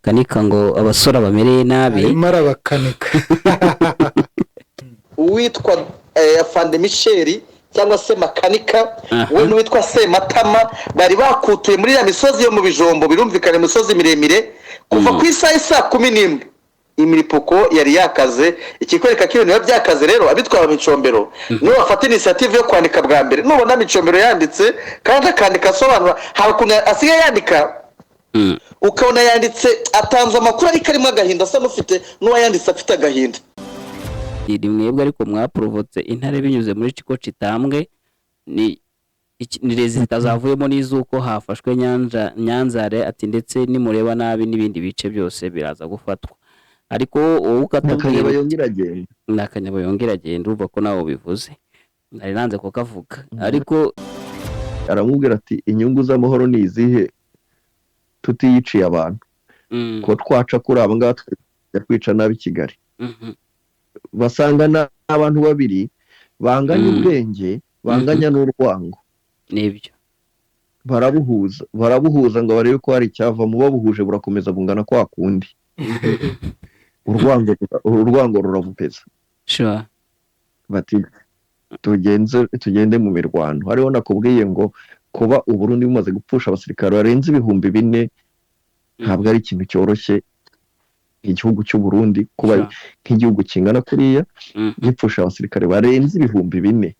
Makanika ngo abasore bamereye nabi. Arimo arabakanika. Uwitwa Afande Michel cyangwa se Makanika, we n'uwitwa Sematama bari bakutuye muri ya misozi yo mu Bijombo, birumvikana imisozi miremire, kuva ku isaha saa 11 imiripoko yari yakaze. Ikikwereka ko ibintu biba byakaze rero, abitwara Micombero nibo bafata initiative yo kwandika bwa mbere. Nubona Micombero yanditse kandi akandika asobanura, hari ukuntu asigaye yandika, ukabona yanditse atanze amakuru ariko arimo agahinda, asa n'ufite n'uwayanditse afite agahinda. Ni mwebwe ariko mwaporovotse intare binyuze muri Ciko Citambwe, ni résultat zavuyemo n'iz'uko hafashwe Nyanzare, ati ndetse nimureba nabi n'ibindi bice byose biraza gufatwa. Ariko wowe ukatubwira Akanyabayonga iragenda. Ni akanyabayonga iragenda, urumva ko nawe ubivuze, nari nanze kukavuga ariko. Aramubwira ati: "Inyungu z'amahoro ni izihe tutiyiciye abantu, ko twaca kuri aba ngaba tukajya kwica nabi Kigali?" Basanga ni abantu babiri banganya ubwenge, banganya n'urwango. Nibyo. Barabuhuza, barabuhuza ngo barebe ko hari icyavamo. Babuhuje burakomeza bungana kwa kundi, urwango rurabupeza. Bati: "Tugenze, tugende mu mirwano." Hariho nakubwiye ngo kuba Uburundi bumaze gupfusha abasirikare barenze 4000 ntabwo ari ikintu cyoroshye. Igihugu cy'u Burundi kuba nk'igihugu kingana kuriya gipfusha abasirikare barenze 4000,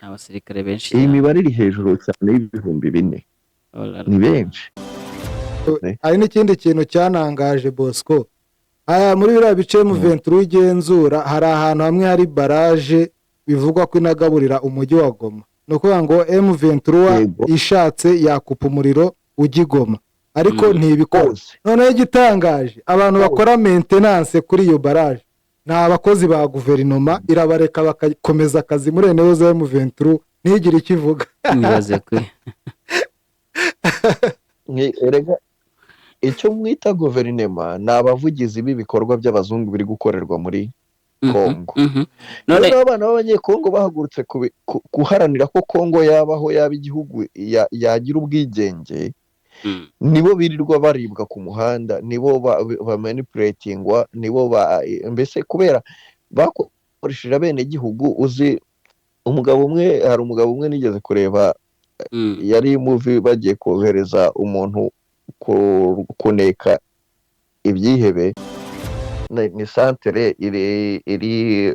Abasirikare benshi iyi cyane. mibare iri hejuru cyane y'ibihumbi 4, Oh la la. ni benshi. Hari n'ikindi kintu cyanangaje, Bosco. Aya muri biriya bice M23 igenzura, hari ahantu hamwe hari barrage bivugwa ko inagaburira umujyi wa Goma. Ni ukuvuga ngo M23 ishatse yakupa umuriro ujya i Goma, ariko ntibikora. Hose. Noneho igitangaje, abantu bakora maintenance kuri iyo barrage ni abakozi ba guverinoma, irabareka bagakomeza akazi muri eneo za M23, ntigire icyo ivuga. Nibaze kwe. Erega icyo mwita guverinema ni abavugizi b'ibikorwa by'abazungu biri gukorerwa muri Kongo. None Noneho abana b'Abanyekongo bahagurutse guharanira ko Kongo yabaho, yaba igihugu, yagira ubwigenge, nibo birirwa baribwa ku muhanda, nibo bamanipulatingwa, nibo mbese kubera bakoresheje abenegihugu. Uzi umugabo umwe, hari umugabo umwe nigeze kureba, yari movie, bagiye kohereza umuntu kuneka ibyihebe. Ni santere iri iri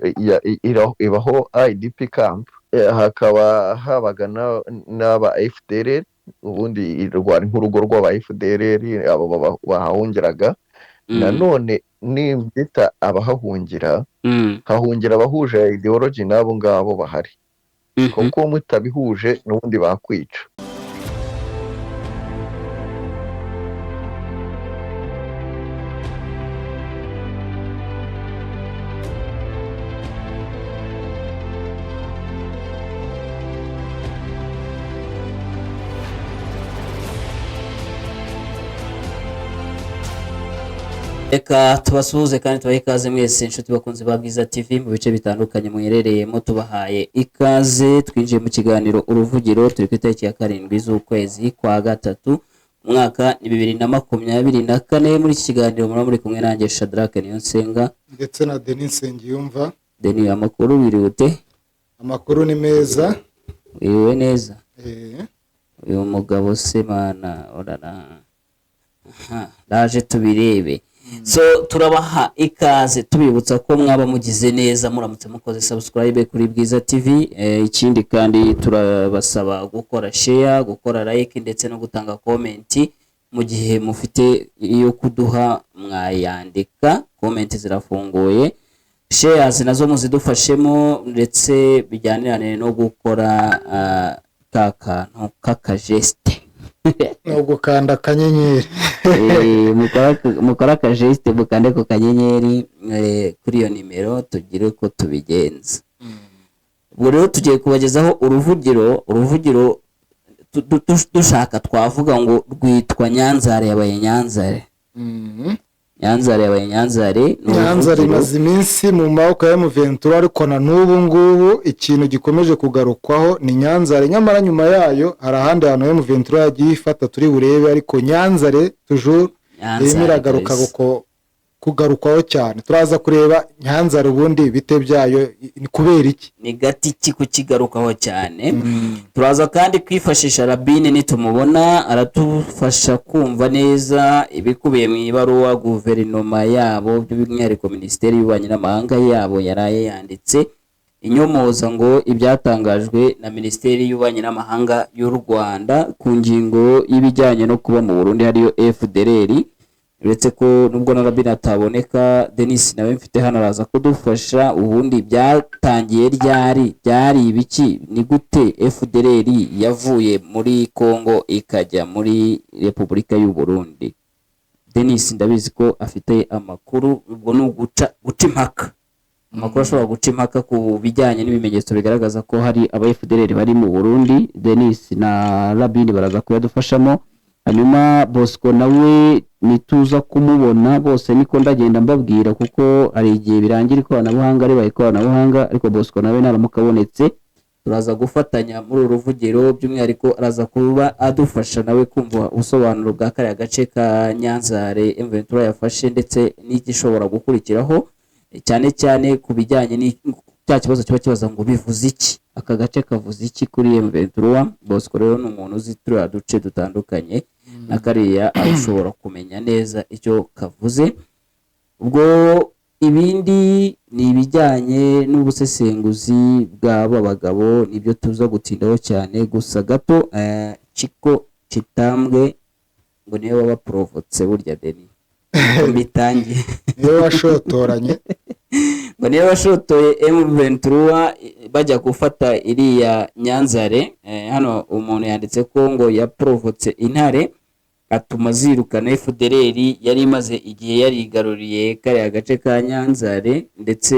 ibaho IDP camp, hakaba habaga n'aba FDLR. Ubundi rwari nk'urugo rw'aba FDLR, abo bahahungiraga. Nanone nibyita abahahungira, hahungira abahuje ideology n'abo ngabo bahari, kuko mutabihuje n'ubundi bakwica. Reka tubasuhuze kandi tubahe ikaze mwese, inshuti bakunzi ba Bwiza TV mu bice bitandukanye muherereyemo, tubahaye ikaze. Twinjiye mu kiganiro Uruvugiro, turi ku itariki ya 7 z'ukwezi kwa gatatu, umwaka ni 2024. Muri iki kiganiro muraba muri kumwe nanjye Shadrack Niyonsenga. Ndetse na Denis Nsengiyumva. Denis, amakuru wirute? Amakuru ni meza. Wiriwe neza? Eh. Uyu mugabo se mana, orara. Aha, ndaje tubirebe. So turabaha ikaze, tubibutsa ko mwaba mugize neza muramutse mukoze subscribe kuri Bwiza TV. Ikindi kandi turabasaba gukora share, gukora like ndetse no gutanga comment. Mu gihe mufite iyo kuduha mwayandika, comment zirafunguye. Shares nazo muzidufashemo, ndetse bijyanirane no gukora ka kantu k'akageste. Ni ugukanda akanyenyeri. Mukore akageste, mukande ku kanyenyeri, kuri iyo nimero tugire uko tubigenza. Ubwo rero tugiye kubagezaho uruvugiro. Uruvugiro dushaka twavuga ngo rwitwa Nyanzare yabaye Nyanzare. Nyanzare yabaye Nyanzare ni Nyanzare uruvugiro. imaze iminsi mu maboko ya M23, ariko na n'ubu ngubu ikintu gikomeje kugarukwaho ni Nyanzare. Nyamara nyuma yayo hari ahandi hantu M23 yagiye ifata turi burebe, ariko Nyanzare toujours. Nyanzare Irimo iragaruka kabisa. Kugarukwaho cyane. Turaza kureba Nyanzare ubundi bite byayo, ni kubera iki? Ni gati ki kukigarukaho cyane? Turaza kandi kwifashisha Rabine, nitumubona aratufasha kumva neza ibikubiye mu ibaruwa guverinoma yabo, by'umwihariko Minisiteri y'Ububanyi n'Amahanga yabo yaraye yanditse inyomoza ngo ibyatangajwe na Minisiteri y'Ububanyi n'Amahanga y'u Rwanda ku ngingo y'ibijyanye no kuba mu Burundi hariyo FDLR. Uretse ko nubwo na Rabine ataboneka, Denis nawe mfite hano araza kudufasha. Ubundi byatangiye ryari? Byari ibiki? Ni gute FDLR yavuye muri Congo ikajya muri Repubulika y'u Burundi? Denis ndabizi ko afite amakuru. Ubwo ni uguca guca impaka, amakuru ashobora guca impaka ku bijyanye n'ibimenyetso bigaragaza ko hari aba FDLR bari mu Burundi. Denis na Rabine baraza kuyadufashamo. Hanyuma Bosco nawe nituza kumubona, bose niko ndagenda mbabwira, kuko hari igihe birangira ikoranabuhanga ribaye ikoranabuhanga, ariko Bosco nawe naramuka abonetse turaza gufatanya muri uru ruvugiro. By'umwihariko araza kuba adufasha nawe kumva ubusobanuro bwa kariya gace ka Nyanzare M23 yafashe, ndetse n'igishobora gukurikiraho, cyane cyane ku bijyanye cya kibazo kiba kibaza ngo bivuze iki, aka gace kavuze iki kuri M23. Bosco rero ni umuntu uzi turiya duce dutandukanye na kariya, ashobora kumenya neza icyo kavuze. Ubwo ibindi ni ibijyanye n'ubusesenguzi bw'aba bagabo, nibyo tuza gutindaho cyane. Gusa gato, Chiko Kitambwe ngo niwe wabaporovotse burya, Deni mbitangiye. Niwe washotoranye. Ngo niwe washotoye M23 bajya gufata iriya Nyanzare. Hano umuntu yanditse ko ngo yaporovotse intare atuma zirukana FDLR yari imaze igihe yarigaruriye kariya gace ka Nyanzare. Ndetse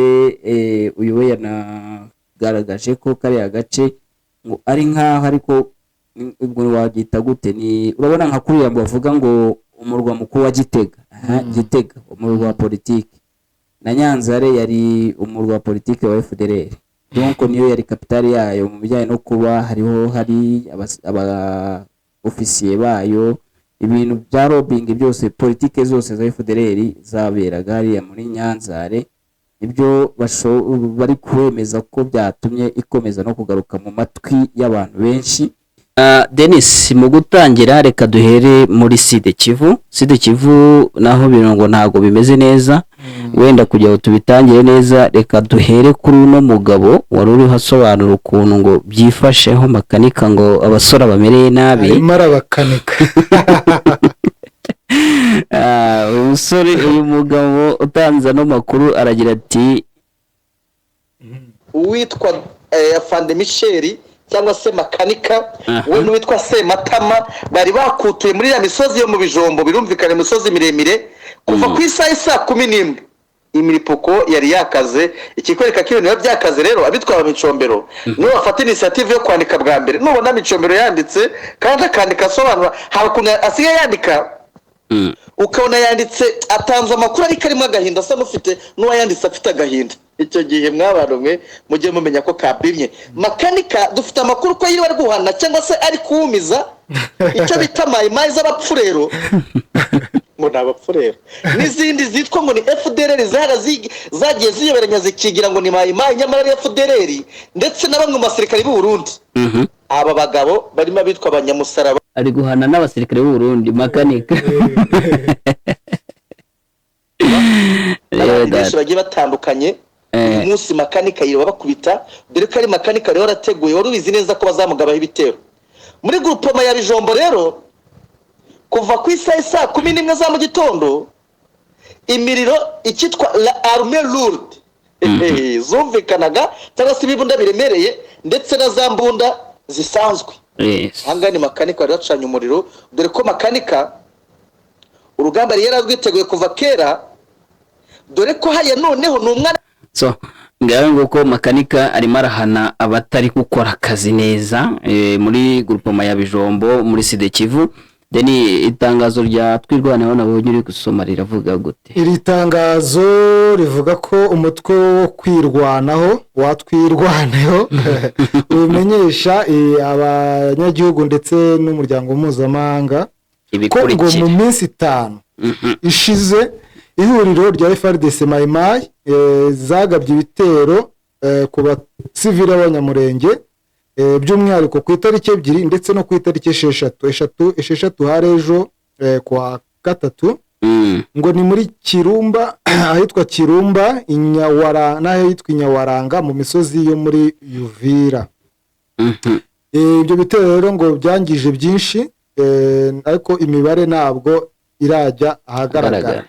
uyu we yanagaragaje ko kariya gace ngo ari nk'aho, ariko ubwo wabyita gute, ni urabona nka kuriya ngo bavuga ngo umurwa mukuru wa Gitega. Aha, Gitega umurwa wa politiki, na Nyanzare yari umurwa wa politiki wa FDLR, donc niyo yari capitale yayo mu bijyanye no kuba hariho hari aba ofisiye bayo, ibintu bya lobbying byose, politike zose za FDLR zaberaga hariya muri Nyanzare. Ibyo bari kwemeza ko byatumye ikomeza no kugaruka mu matwi y'abantu benshi. Denis, mu gutangira reka duhere muri Sud Kivu. Sud Kivu naho ibintu ngo ntabwo bimeze neza. Wenda kugira ngo tubitangire neza, reka duhere kuri uno mugabo wari uriho asobanura ukuntu ngo byifasheho, makanika, ngo abasore bamereye nabi. Arimo arabakanika. Uyu musore, uyu mugabo utanze ano makuru aragira ati: Uwitwa Afande Michel cyangwa se Makanika, we n'uwitwa Sematama bari bakutuye muri ya misozi yo mu Bijombo, birumvikana imisozi miremire. Kuva ku isaha ya saa 11 imiripoko yari yakaze. Ikikwereka ko ibintu biba byakaze rero, abitwara Micombero nibo bafata initiative yo kwandika bwa mbere. Nubona Micombero yanditse kandi akandika asobanura, hari ukuntu asigaye yandika, ukabona yanditse atanze amakuru ariko arimo agahinda, asa n'ufite n'uwayanditse afite agahinda. Icyo gihe mwabantu mwe mujye mumenya ko kabimye. Makanika dufite amakuru ko yiriwe ari guhana cyangwa se ari kuwumiza icyo bita mayimayi z'abapfurero, ngo ni abapfurero, n'izindi zitwa ngo ni FDLR zagiye ziyoberanya zikigira ngo ni mayimayi nyamara ari FDLR, ndetse na bamwe mu basirikari b'u Burundi. Aba bagabo barimo abitwa abanyamusaraba. Ari guhana n'abasirikare b'u Burundi makanika. N'abandi benshi bagiye batandukanye. Uyu munsi Makanika yirirwa bakubita, dore ko ari Makanika rero warateguye, wari ubizi neza ko bazamugabaho ibitero muri groupement ya Bijombo. Rero kuva ku isaha saa 11 za mu gitondo imiriro icyitwa la arme lourde zumvikanaga, cyangwa se ibibunda biremereye ndetse na za mbunda zisanzwe. Ahangaha ni Makanika wari wacanye umuriro, dore ko Makanika urugamba yari yararwiteguye kuva kera, dore ko hariya noneho ni umwana. So ngaho nguko Makanika arimo arahana abatari gukora akazi neza muri groupement ya Bijombo muri Sud Kivu. Deni, itangazo rya Twirwaneho nabonye uri gusoma riravuga gute? Iri tangazo rivuga ko umutwe wo kwirwanaho watwirwaneho umenyesha abanyagihugu ndetse n'umuryango mpuzamahanga ko ngo ibikurikira mu minsi 5 Ishize ihuriro rya FARDC Maimai zagabye ibitero ku basivili b'Abanyamurenge, by'umwihariko ku itariki 2 ndetse no ku itariki 6 hari ejo kuwa gatatu. Ngo ni muri Kirumba, ahitwa Kirumba, Inyawara n'ahitwa Inyawaranga mu misozi yo muri Uvira. Ibyo bitero rero ngo byangije byinshi, ariko imibare ntabwo irajya ahagaragara.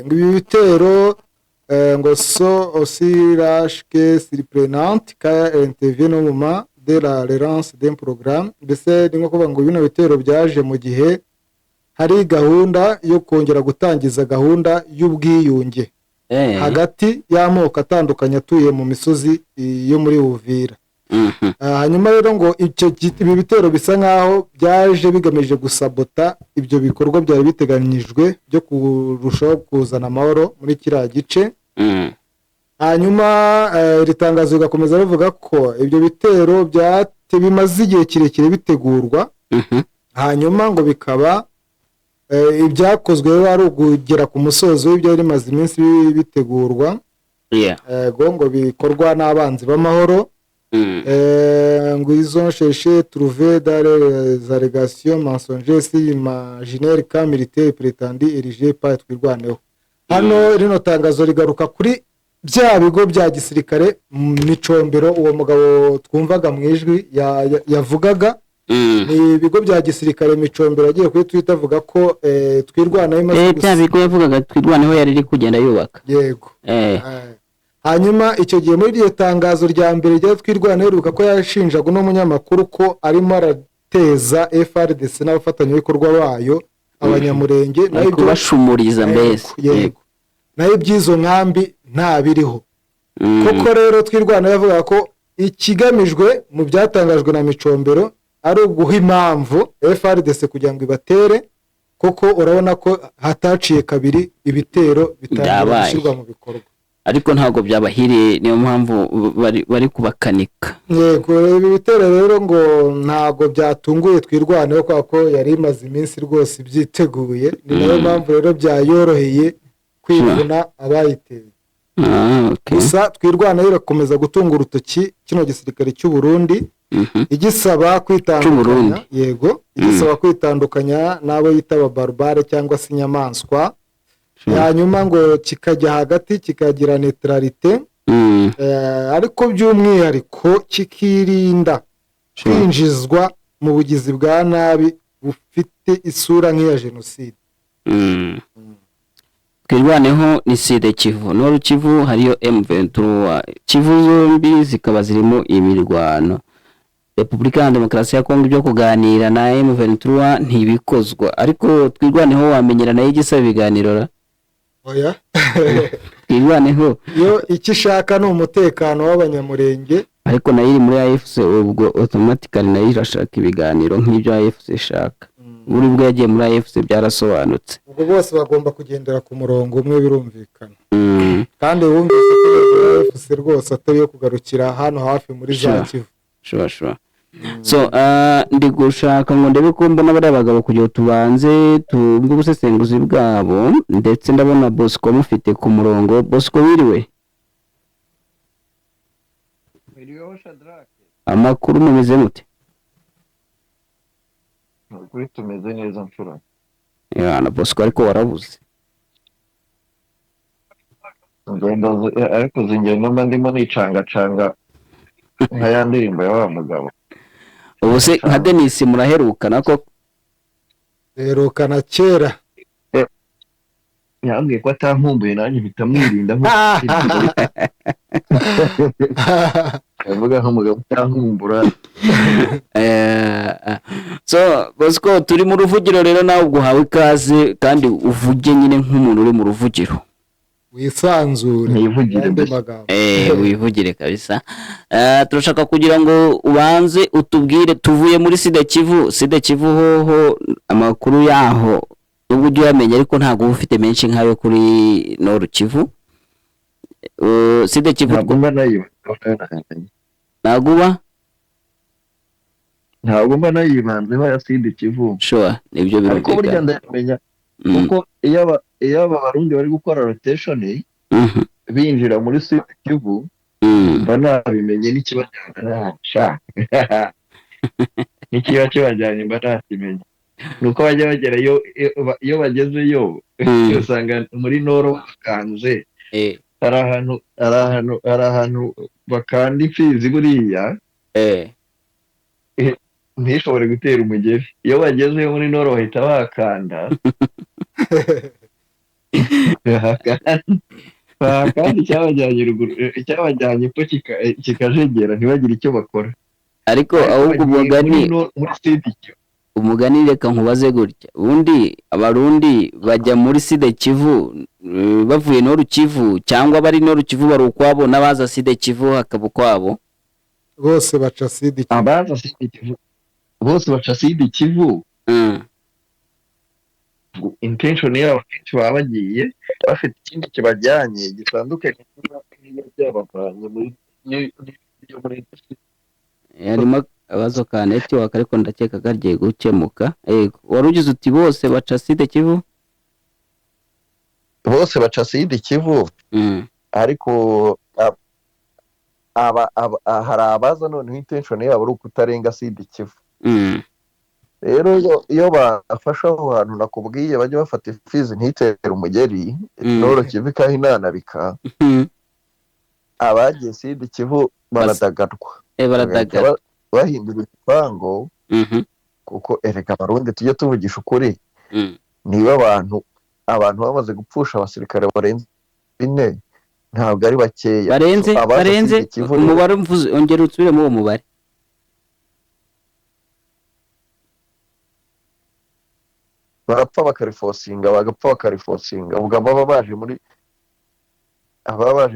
Ngo ibi bitero ngo sont aussi lâches que surprenantes car interviennent au moment de la relance d'un programme. Mbese ni nko kuvuga ngo bino bitero byaje mu gihe hari gahunda yo kongera gutangiza gahunda y'ubwiyunge hagati y'amoko atandukanye atuye mu misozi yo muri Uvira. Hanyuma rero ngo ibi bitero bisa nk'aho byaje bigamije gusabota ibyo bikorwa byari biteganyijwe byo kurushaho kuzana amahoro muri kiriya gice. Hanyuma iri tangazo rigakomeza rivuga ko ibyo bitero bimaze igihe kirekire bitegurwa. Hanyuma ngo bikaba ibyakozwe rero ari ukugera ku musozo w'ibyari bimaze iminsi bitegurwa. Yego, ngo bikorwa n'abanzi b'amahoro. Ngo ils ont cherché trouver dans les allégations mensongères sur imaginaire camp militaire prétendu érigé par Twirwaneho. Hano rino tangazo rigaruka kuri bya bigo bya gisirikare mu Micombero, uwo mugabo twumvaga mu ijwi yavugaga. Ni ibigo bya gisirikare Micombero yagiye kuri Twitter avuga ko Twirwaneho imaze Bya bigo yavugaga Twirwaneho yari iri kugenda yubaka. Yego. Hanyuma icyo gihe muri iryo tangazo rya mbere rya Twirwaneho, ribuka ko yashinjaga uno munyamakuru ko arimo arateza FARDC n'abafatanyabikorwa bayo Abanyamurenge, naho ari kubashumuriza mbese. Yego, naho iby'izo nkambi nta biriho. Koko rero Twirwaneho yavuga ko ikigamijwe mu byatangajwe na Micombero ari uguha impamvu FARDC kugira ngo ibatere. Koko urabona ko hataciye kabiri ibitero bitangira Byabaye. gushyirwa mu bikorwa. Ariko ntabwo byabahiriye, niyo mpamvu bari kubakanika. Yego, ibi bitero rero ngo ntabwo byatunguye Twirwaneho kubera ko yari imaze iminsi rwose ibyiteguye. Ni nayo mpamvu rero byayoroheye kwivuna abayiteye. Gusa Twirwaneho irakomeza gutunga urutoki kino gisirikare cy'u Burundi, igisaba kwitandukanya. Cy'u Burundi. Yego, igisaba kwitandukanya n'abo yita ababarubare cyangwa se inyamaswa, hanyuma ngo kikajya hagati kikagira neutralité, ariko by'umwihariko kikirinda kwinjizwa mu bugizi bwa nabi bufite isura nk'iya jenoside. Twirwaneho ni Sud Kivu, Nord Kivu hariyo M23, Kivu zombi zikaba zirimo imirwano. Repubulika ya Demokarasi ya Kongo ibyo kuganira na M23 ntibikozwa, ariko Twirwaneho wamenyera nayo igisaba ibiganiro ra? Oya. Twirwaneho Yo icyo ishaka ni umutekano w'Abanyamurenge. Ariko nayo iri muri AFC, ubwo automatically nayo irashaka ibiganiro nk'ibyo AFC ishaka. Buri bwo yagiye muri AFC byarasobanutse. Ubwo bose bagomba kugendera ku murongo umwe, birumvikana. Kandi wumvise ko AFC rwose atari iyo kugarukira hano hafi muri za Kivu. Sure. So ndi gushaka ngo ndebe ko mbona bariya bagabo kugira ngo tubanze tumve ubusesenguzi bwabo, ndetse ndabona Bosco mufite ku murongo. Bosco, wiriwe? Wiriweho, Shadrack. Amakuru, mumeze mute? Ukuri tumeze neza, mfura. Ya, na Bosco, ariko warabuze. Ingendo ariko izi ngendo mba ndimo nicangacanga nka ya ndirimbo ya wa mugabo. Ubu se nka Denis muraherukana ko? Duherukana kera. Yambwiye ko atankumbuye, nanjye mpita mwirinda avuga nk'umugabo utankumbura. So Bosco, turi mu ruvugiro rero, nawe ubwo uhawe ikaze kandi uvuge nyine nk'umuntu uri mu ruvugiro. Wisanzure. Ntivugire Yandi mbese. magambo. Wivugire kabisa. Turashaka kugira ngo ubanze utubwire, tuvuye muri Sud Kivu. Sud Kivu hoho amakuru yaho nubwo ujya uyamenya ariko ntabwo uba ufite menshi nk'ayo kuri Nord Kivu. Sud Kivu Ntabwo mba nayibanzeho. Ntabwo uba Ntabwo mba nayibanzeho ya Sud Kivu. Sure, nibyo Ariko burya birumvikana. ndayamenya. Kuko iyo aba Barundi bari gukora rotation binjira muri Sud Kivu, mba nabimenye n'ikibajyana n'ikiba kibajyanye mba nakimenye. Nuko bajya bagerayo, iyo bagezeyo usanga muri Noro bakanze. Hari ahantu bakanda imfizi buriya ntishobore gutera umugeri. Iyo bagezeyo muri Noro bahita bakanda kandi icyabajyanye ruguru, icyabajyanye epfo kikajegera ntibagire icyo bakora. Ariko ahubwo umugani reka nkubaze gutya, ubundi Abarundi bajya muri Sud Kivu bavuye Nord Kivu, cyangwa bari Nord Kivu bari ukwabo n'abaza Sud Kivu hakaba ukwabo? Bose baca Sud Kivu. Abaza Sud Kivu bose baca Sud Kivu. Intention yabo kenshi baba bagiye bafite ikindi kibajyanye gitandukanye n'ibyabavanye muri. Harimo abazo ka network ariko ndakeka kagiye gukemuka. Wari ugize uti bose baca Sud Kivu? Bose baca Sud Kivu. Ariko hari abaza noneho intention yabo ari ukutarenga Sud Kivu. Rero iyo bafashe aho hantu nakubwiye bajya bafata imfizi ntitere umugeri, Nord Kivu ikahinanabika, abagiye Sud Kivu baradagadwa. Bahindura igipango. Kuko erega Abarundi tujye tuvugisha ukuri, niba abantu bamaze gupfusha abasirikare barenze 4 ntabwo ari bakeya. Barenze umubare mvuze, ongera usubire muri uwo mubare. Barapfa bakarifosinga, bagapfa bakarifosinga. Ubwo baba baje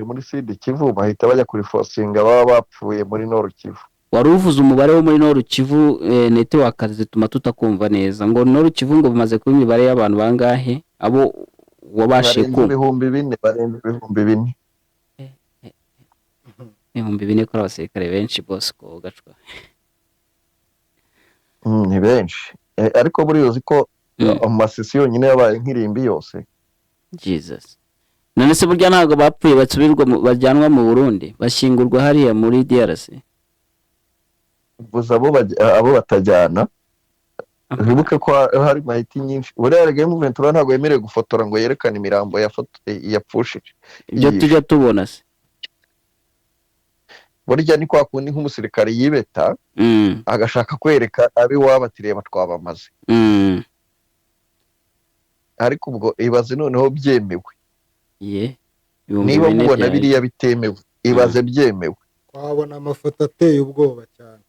muri Sud Kivu bahita bajya kurifosinga baba bapfuye muri Nord Kivu. Wari uvuze umubare wo muri Nord Kivu, network zituma tutakumva neza. Ngo Nord Kivu ngo bimaze kuba imibare y'abantu bangahe abo wabashe ku 4,000? Barenze 4,000. 4,000 kuri abasirikare benshi Bosco gacwa. Ni benshi. Ariko buri uzi ko amasisi yonyine yabaye nk'irimbi yose. Jesus. None se burya ntabwo bapfuye basubirwa bajyanwa mu Burundi, bashyingurwa hariya muri DRC? Gusa abo batajyana. Wibuke ko hari mahiti nyinshi. Buriya rege M23 ntabwo yemerewe gufotora ngo yerekane imirambo yapfushije. Ibyo tujya tubona se. Burya ni kwa kundi nk'umusirikare yibeta agashaka kwereka abiwabo ati reba twabamaze. Ariko ubwo ibaze noneho byemewe. Niba mubona biriya bitemewe, ibaze byemewe. Twabona amafoto ateye ubwoba cyane.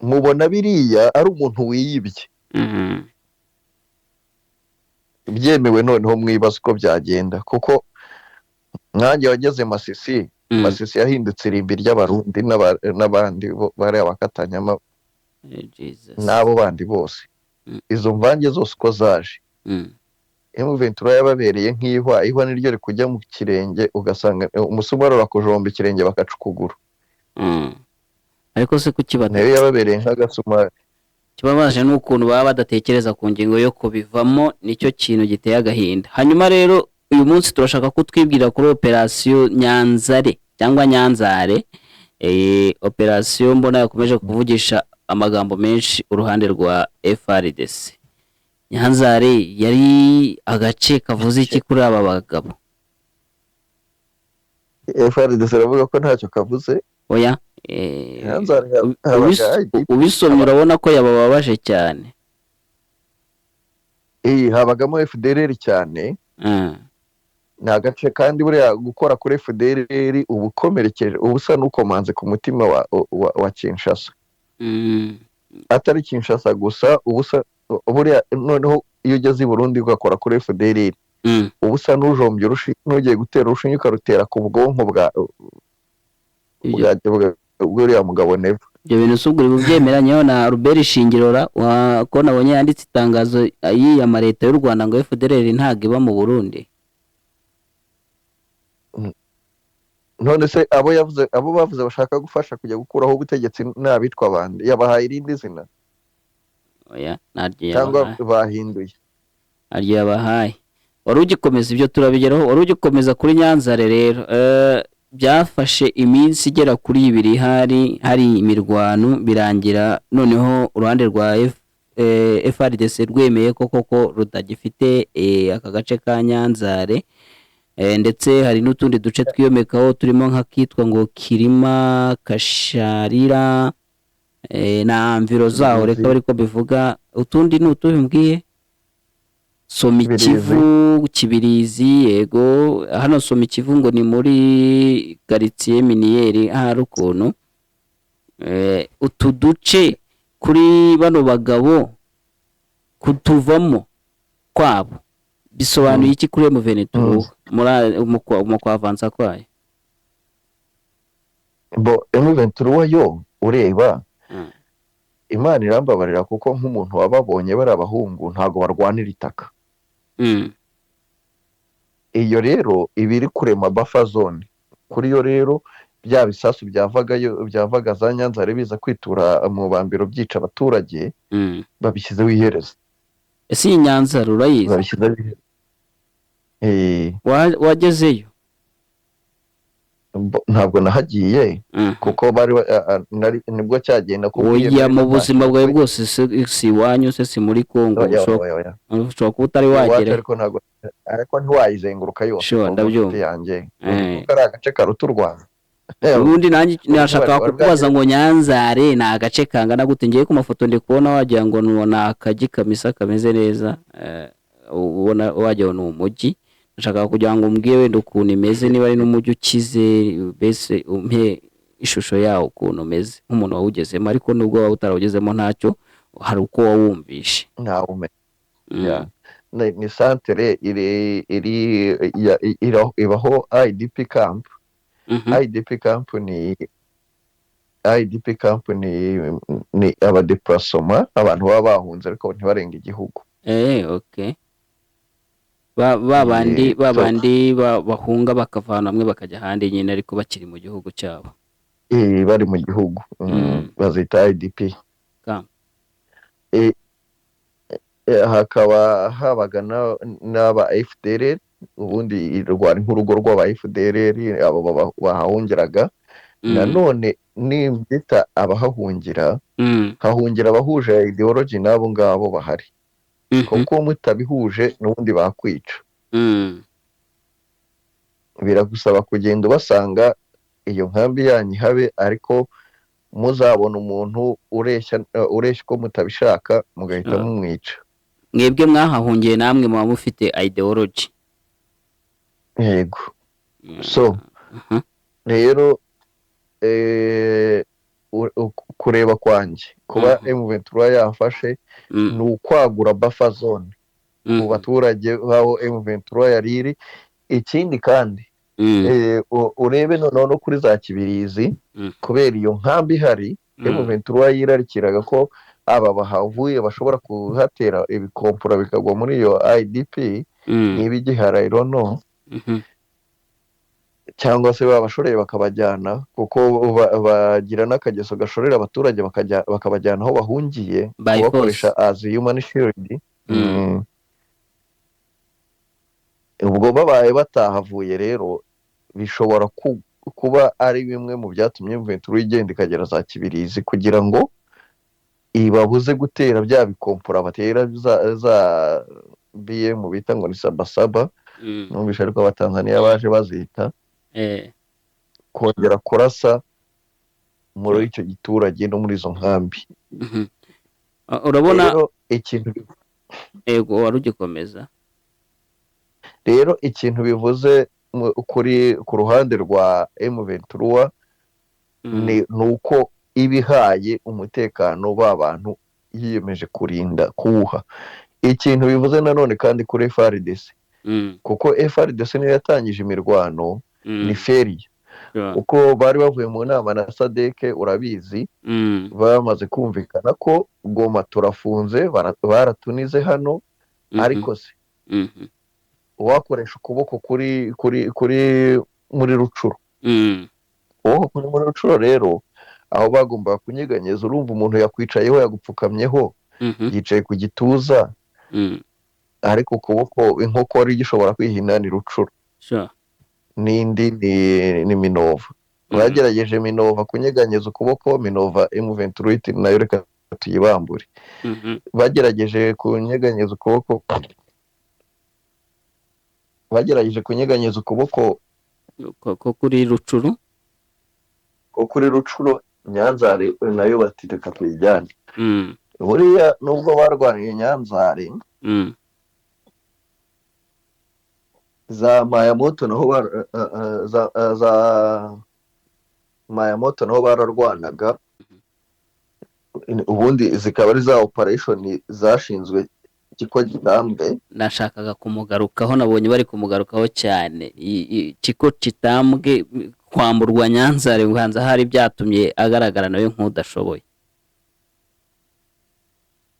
Mubona biriya ari umuntu wiyibye. Byemewe noneho mwibaze uko byagenda, kuko nkanjye wageze Masisi, Masisi yahindutse irimbi ry'Abarundi n'abandi bari abakatanyama n'abo bandi bose. Izo mvange zose uko zaje. M23 yababereye nk'ihwa, ihwa niryo rikujya mu kirenge ugasanga umusumari urakujomba ikirenge bakaca ukuguru. Ariko se kuki nayo yababereye nk'agasumari? Kibabaje n'ukuntu baba badatekereza ku ngingo yo kubivamo, nicyo kintu giteye agahinda. Hanyuma rero uyu munsi turashaka ko twibwira kuri operation Nyanzare cyangwa Nyanzare, operation mbona yakomeje kuvugisha amagambo menshi uruhande rwa FARDC. Nyanzare yari agace kavuze iki kuri aba bagabo? FARDC iravuga ko ntacyo kavuze. Oya, ubisomye urabona ko yabababaje cyane. Habagamo FDLR cyane. Ni agace kandi buriya gukora kuri FDLR ubukomerekeje ubusa nukomanze ku mutima wa Kinshasa. Atari Kinshasa gusa, ubusa buriya noneho iyo ugeze i Burundi ugakora kuri FDLR ubusa nujombye nugiye gutera urushinge ukarutera ku bwonko bwa bw'uriya mugabo Neva. Ibyo bintu si ubwo bubyemeranyeho na Albert Shingirora ko nabonye yanditse itangazo yiyama leta y'u Rwanda ngo FDLR ntabwo iba mu Burundi. None se abo yavuze, abo bavuze bashaka gufasha kujya gukuraho ubutegetsi n'abitwa bande, yabahaye irindi zina? Oya, naryo cyangwa bahinduye. Aryo yabahaye. Wari ugikomeza, ibyo turabigeraho. Wari ugikomeza kuri Nyanzare rero. Byafashe iminsi igera kuri 2 hari imirwano, birangira noneho uruhande rwa FARDC rwemeye ko koko rutagifite aka gace ka Nyanzare. Ndetse hari n'utundi duce twiyomekaho turimo nk'akitwa ngo Kirima, Kasharira, na mviro zaho, reka ariko bivuga. Utundi ni utuhe mbwiye? Somikivu, Kibirizi, yego. Hano Somikivu ngo ni muri quartier minière, ahari ukuntu. Utu duce kuri bano bagabo kutuvamo kwabo bisobanuye iki kuri M23 mu kwavansa kwayo? Bo M23 yo ureba, Imana irambabarira, kuko nk'umuntu wababonye bari abahungu ntago barwanira itaka. Iyo rero iba iri kurema buffer zone. Kuri yo rero bya bisasu byavagayo, byavaga za Nyanza biza kwitura mu bambiro byica abaturage, babishyizeho iherezo. Ese iyi Nyanza urayizi? Babishyizeho iherezo. Wagezeyo? Ntabwo nahagiye, kuko bari nibwo cyagenda. Oya, mu buzima bwawe bwose si iwanyu se, si muri Kongo? Ushobora kuba utari wagera. Ariko ntabwo, ariko ntiwayizenguruka yose. Sure, ndabyumva. Yanjye kuko ari agace karuta u Rwanda. Ubundi nanjye nashaka kukubaza ngo Nyanzare ni agace kangana gute? Ngiye ku mafoto ndi kubona wagira ngo ni akagi kamisa kameze neza, ubona wagira ngo ni umujyi. Nashaka kugira ngo umbwire wenda ukuntu imeze, niba ari n'umujyi ukize, mbese umpe ishusho yawo ukuntu umeze nk'umuntu wawugezemo. Ariko nubwo waba utarawugezemo ntacyo, hari uko wawumvishe. Ntawumenya. Ni santere iri ibaho IDP camp. IDP camp ni IDP camp ni abadéplacés, abantu baba bahunze ariko ntibarenga igihugu. Okay, ba bandi ba bandi bahunga bakava ahantu hamwe bakajya ahandi nyine, ariko bakiri mu gihugu cyabo. Bari mu gihugu, bazita IDP camp. Hakaba habaga n'aba FDLR. Ubundi rwari nk'urugo rw'aba FDLR, abo bahahungiraga. Nanone nibyita abahahungira, hahungira abahuje ideology n'abo ngabo bahari, kuko mutabihuje n'ubundi bakwica. Biragusaba kugenda ubasanga iyo nkambi yanyu ihabe, ariko muzabona umuntu ureshya ureshya uko mutabishaka, mugahita mumwica. Mwebwe mwahahungiye namwe muba mufite ideology. Yego. So rero kureba kwanjye, kuba M23 yafashe ni ukwagura buffer zone ku baturage b'aho M23 yari iri. Ikindi kandi, urebe noneho no kuri za Kibirizi, kubera iyo nkambi ihari, M23 yirarikiraga ko aba bahavuye bashobora kuhatera ibikompura bikagwa muri iyo IDP, niba igihari, I don't know, cyangwa se babashoreye bakabajyana, kuko bagira n'akageso gashorera abaturage bakabajyana aho bahungiye, By kubakoresha force. as human shield. Ubwo babaye batahavuye rero, bishobora kuba ari bimwe mu byatumye M23 igenda ikagera za Kibirizi, kugira ngo ibabuze gutera bya bikompora batera za BM bita ngo ni sabasaba. Numvise ariko Abatanzaniya baje bazita, kongera kurasa muri icyo giturage no muri izo nkambi. Urabona Rero ikintu Ego, wari ugikomeza. Rero ikintu bivuze kuri ku ruhande rwa M23 ni uko iba ihaye umutekano ba bantu yiyemeje kurinda kuwuha. Ikintu bivuze nanone kandi kuri FARDC, kuko FARDC niyo yatangije imirwano, ni failure, kuko bari bavuye mu nama na SADC, urabizi, bamaze kumvikana ko Goma turafunze, baratunize hano, ariko se uwakoresha ukuboko kuri muri Rutshuru, ukuboko kuri muri Rutshuru rero aho bagombaga kunyeganyeza, urumva umuntu yakwicayeho, yagupfukamyeho, yicaye ku gituza. Ariko ukuboko inkokora igishobora kwihina ni Rucuru. N'indi ni Minova. Bagerageje Minova kunyeganyeza ukuboko, Minova M23 nayo reka tuyibambure. Bagerageje kunyeganyeza ukuboko, bagerageje kunyeganyeza ukuboko ko kuri Rucuru, ko kuri Rucuru Nyanzare nayo bati reka tuyijyane. Buriya nubwo barwaniye Nyanzare, za Mayamoto naho za Mayamoto naho bararwanaga, ubundi zikaba ari za operation zashinzwe Kiko Gitambwe. Nashakaga kumugarukaho, nabonye bari kumugarukaho cyane. Kiko Gitambwe kwamburwa Nyanzare ubanza hari byatumye agaragara nawe nk'udashoboye.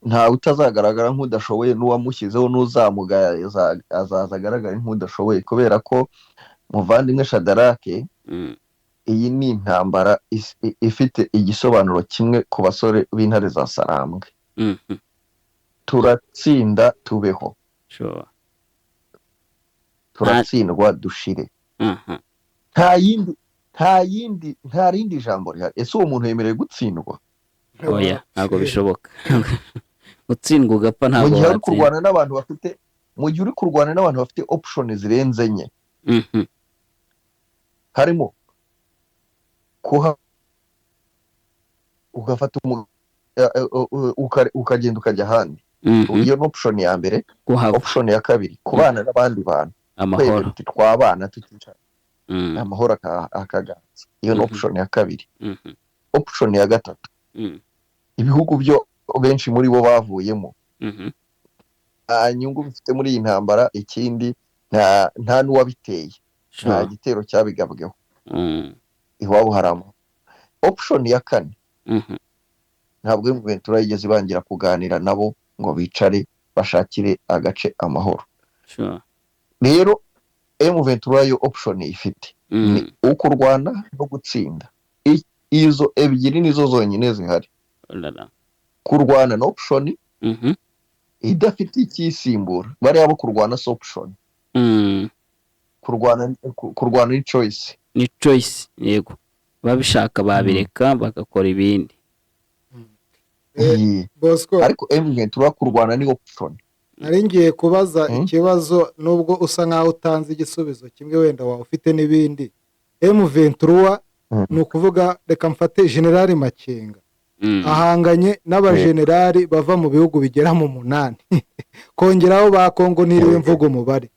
Ntawe utazagaragara nk'udashoboye, n'uwamushyizeho n'uzamugaya azaza agaragara nk'udashoboye, kubera ko muvandimwe Shadarake, iyi ni intambara ifite igisobanuro kimwe ku basore b'intare za Sarambwe. Turatsinda tubeho, turatsindwa dushire. Nta rindi jambo rihari. Ese uwo muntu yemerewe gutsindwa? Oya, ntabwo bishoboka. Utsindwa ugapfa ntabwo mu gihe uri kurwana n'abantu bafite, mu gihe uri kurwana n'abantu bafite option zirenze enye. Harimo kuha ugafata ukagenda ukajya ahandi. Iyo ni option ya mbere. Option ya kabiri, kubana n'abandi bantu amahoro, twabana tukicara amahoro akaganza. Iyo ni option ya kabiri. Option ya gatatu, ibihugu byo benshi muri bo bavuyemo nta nyungu bifite muri iyi ntambara. Ikindi nta n'uwabiteye, nta gitero cyabigabweho, iwabo haramo. Option ya kane, ntabwo M23 yigeze ibangira kuganira nabo ngo bicare bashakire agace amahoro. Rero M23 yo option ifite ni ukurwana no gutsinda. Izo ebyiri nizo zonyine zihari. Kurwana na option idafite ikisimbura, bariya bo kurwana si option. Kurwana ni choice. Ni choice, yego. Babishaka babireka bagakora ibindi. Bosco, ariko M23 kurwana ni option. Nari ngiye kubaza ikibazo nubwo usa nkaho utanze igisubizo kimwe, wenda wa ufite n'ibindi. M23 ni ukuvuga, reka mfate General Makenga ahanganye n'abajenerali bava mu bihugu bigera mu 8, kongeraho ba Kongo ntiriwe mvuga umubare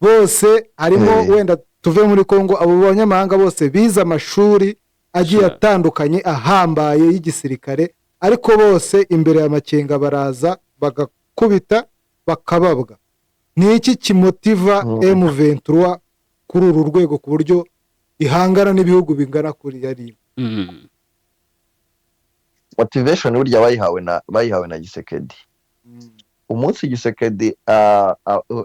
bose harimo, wenda tuve muri Kongo, abo banyamahanga bose bize amashuri agiye atandukanye ahambaye y'igisirikare, ariko bose imbere ya Makenga baraza bagakubita bakababwa. Ni iki kimotiva M23 kuri uru rwego ku buryo ihangana n'ibihugu bingana kuri yari? Motivation burya bayihawe na Gisekedi. Umunsi Gisekedi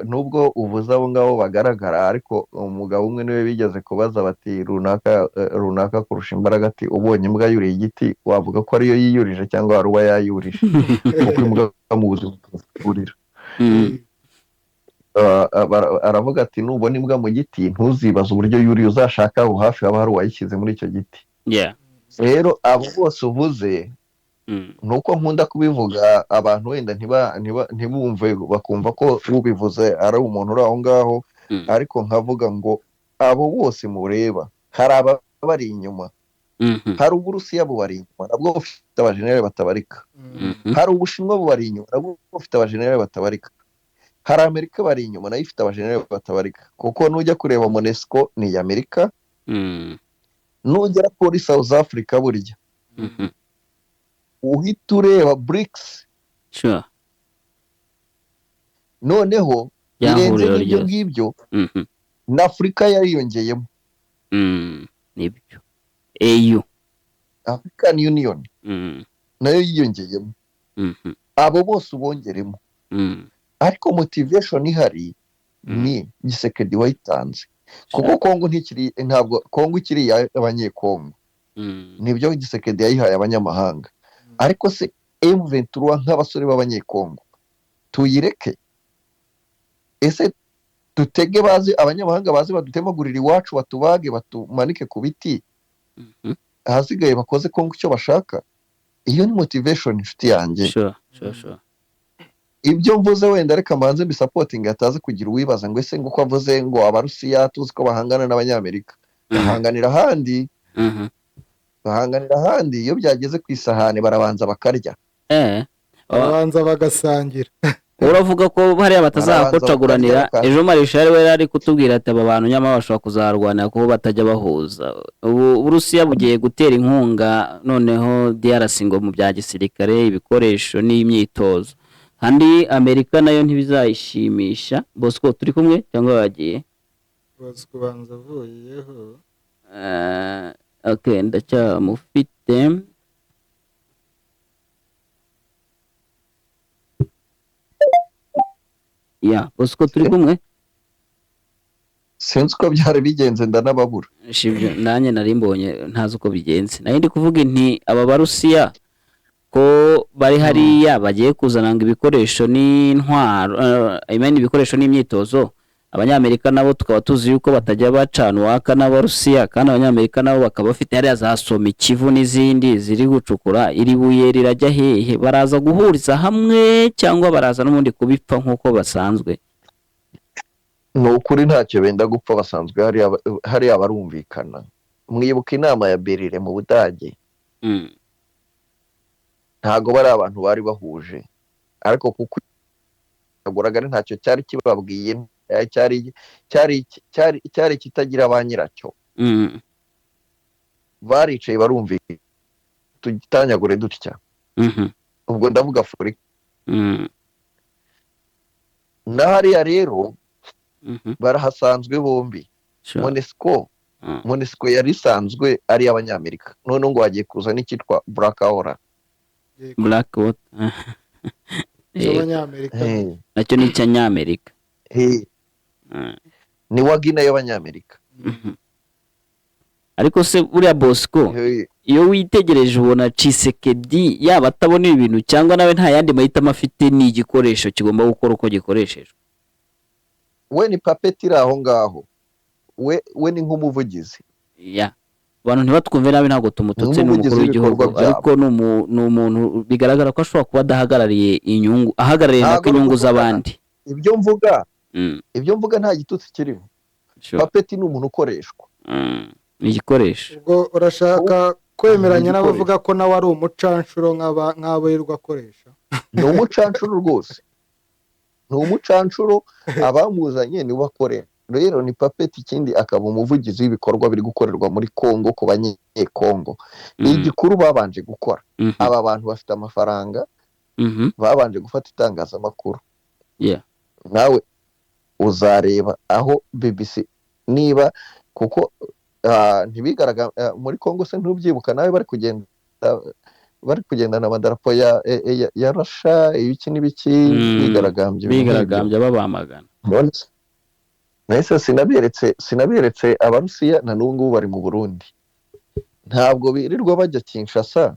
nubwo uvuze abo ngabo bagaragara, ariko umugabo umwe niwe bigeze kubaza bati runaka kurusha imbaraga, ati ubonye imbwa yuriye igiti wavuga ko ariyo yiyurije cyangwa hari uwa yayurije? Kuko imbwa mu buzima burira. Aravuga ati nubona imbwa mu giti ntuzibaze uburyo yuriye, uzashaka aho hafi haba hari uwayishyize muri icyo giti. Rero abo bose uvuze, nuko nkunda kubivuga abantu wenda ntibumve bakumva ko ubivuze ari umuntu uri aho ngaho, ariko nkavuga ngo abo bose mureba hari ababari inyuma. Hari Uburusiya bubari inyuma nabwo bufite abajenerali batabarika, hari Ubushinwa bubari inyuma nabwo bufite abajenerali batabarika, hari Amerika bari inyuma nayo ifite abajenerali batabarika, kuko nujya kureba MONUSCO ni iya Amerika, nugera kuri South Africa burya uhita ureba BRICS. Noneho birenze n'ibyo ngibyo, na Afurika yariyongeyemo. Nibyo AU, African Union nayo yiyongeyemo. Abo bose ubongeremo. Ariko motivation ihari ni Gisekedi wayitanze, kuko Kongo ntikiri, ntabwo Kongo ikiri abanyekongo. Nibyo Gisekedi yayihaye abanyamahanga. Ariko se M23 nk'abasore b'abanyekongo tuyireke? Ese dutege bazi abanyamahanga bazi badutemagurira iwacu, batubage, batumanike ku biti, ahasigaye bakoze Kongo icyo bashaka? Iyo ni motivation, inshuti yanjye. Sure. Ibyo mvuze wenda reka mbanze mbisupportinga, hataza kugira uwibaza ngo ese ngo uko avuze ngo Abarusiya tuzi ko bahangana n'Abanyamerika, bahanganira ahandi, bahanganira ahandi. Iyo byageze ku isahani barabanza bakarya. Babanza bagasangira. Uravuga ko hariya batazakocaguranira. Barabanza bakarya. Ejo Marishari we yari ari kutubwira ati aba bantu nyamara bashobora kuzarwanira kuko batajya bahuza. Ubu Uburusiya bugiye gutera inkunga noneho DRC ngo mu bya gisirikare, ibikoresho n'imyitozo, kandi Amerika nayo ntibizayishimisha. Bosco, turi kumwe cyangwa bagiye? Bosco kubanza avuyeho. Okay, ndacyamufite. Ya Bosco, turi kumwe? Sinzi uko byari bigenze, ndanababura. Shibyo, nanjye nari mbonye ntazi uko bigenze. Nari ndi kuvuga nti aba Barusiya ko bari hariya bagiye kuzana ngo ibikoresho n'intwaro, I mean ibikoresho n'imyitozo, Abanyamerika nabo tukaba tuzi yuko batajya bacana uwaka n'Abarusiya, kandi Abanyamerika nabo bakaba bafite hariya za Soma Ikivu n'izindi ziri gucukura. Iri buye rirajya hehe? Baraza guhuriza hamwe cyangwa baraza n'ubundi kubipfa nk'uko basanzwe? Ni ukuri ntacyo benda gupfa, basanzwe hariya barumvikana. Mwibuka inama ya Berlin mu Budage? Ntago bari abantu bari bahuje, ariko kuko aguraga ntacyo cyari kibabwiye, cyari kitagira ba nyiracyo. Baricaye barumvikana, tugitanyagure dutya. Ubwo ndavuga Afurika. Na hariya rero barahasanzwe bombi. MONUSCO yari isanzwe ari Abanyamerika, none ngo hagiye kuza n'icyitwa Black Aura. Black Water cy'Abanyamerika. Nacyo ni icy'Abanyamerika. Ni Wagner y'Abanyamerika. Ariko se buriya Bosco, iyo witegereje ubona Tshisekedi yaba atabona ibintu cyangwa nawe nta yandi mahitamo afite, ni igikoresho kigomba gukora uko gikoreshejwe? We ni papeti iri aho ngaho, we ni nk'umuvugizi. Ya, abantu ntibatwumve nabi, ntabwo tumututse, ni umukuru w'igihugu, ariko ni umuntu bigaragara ko ashobora kuba adahagarariye inyungu, ahagarariye nako inyungu z'abandi. Ibyo mvuga nta gitutsi kirimo. Papeti ni umuntu ukoreshwa, ni igikoresho. Ubwo urashaka kwemeranya n'abavuga ko nawe ari umucanshuro nk'abo yirirwa akoresha? Ni umucanshuro rwose, ni umucanshuro, abamuzanye nibo bakorera. Rero ni papeti, ikindi akaba umuvugizi w'ibikorwa biri gukorerwa muri Kongo ku Banyekongo. Igikuru babanje gukora, aba bantu bafite amafaranga, babanje gufata itangazamakuru. Nawe uzareba aho BBC niba kuko ntibigaragara muri Kongo se, ntubyibuka nawe bari kugendana amadarapo ya Russia, ibiki n'ibiki, bigaragambya babamagana. Nahise sinaberetse Abarusiya na n'ubu ngubu bari mu Burundi, ntabwo birirwa bajya Kinshasa.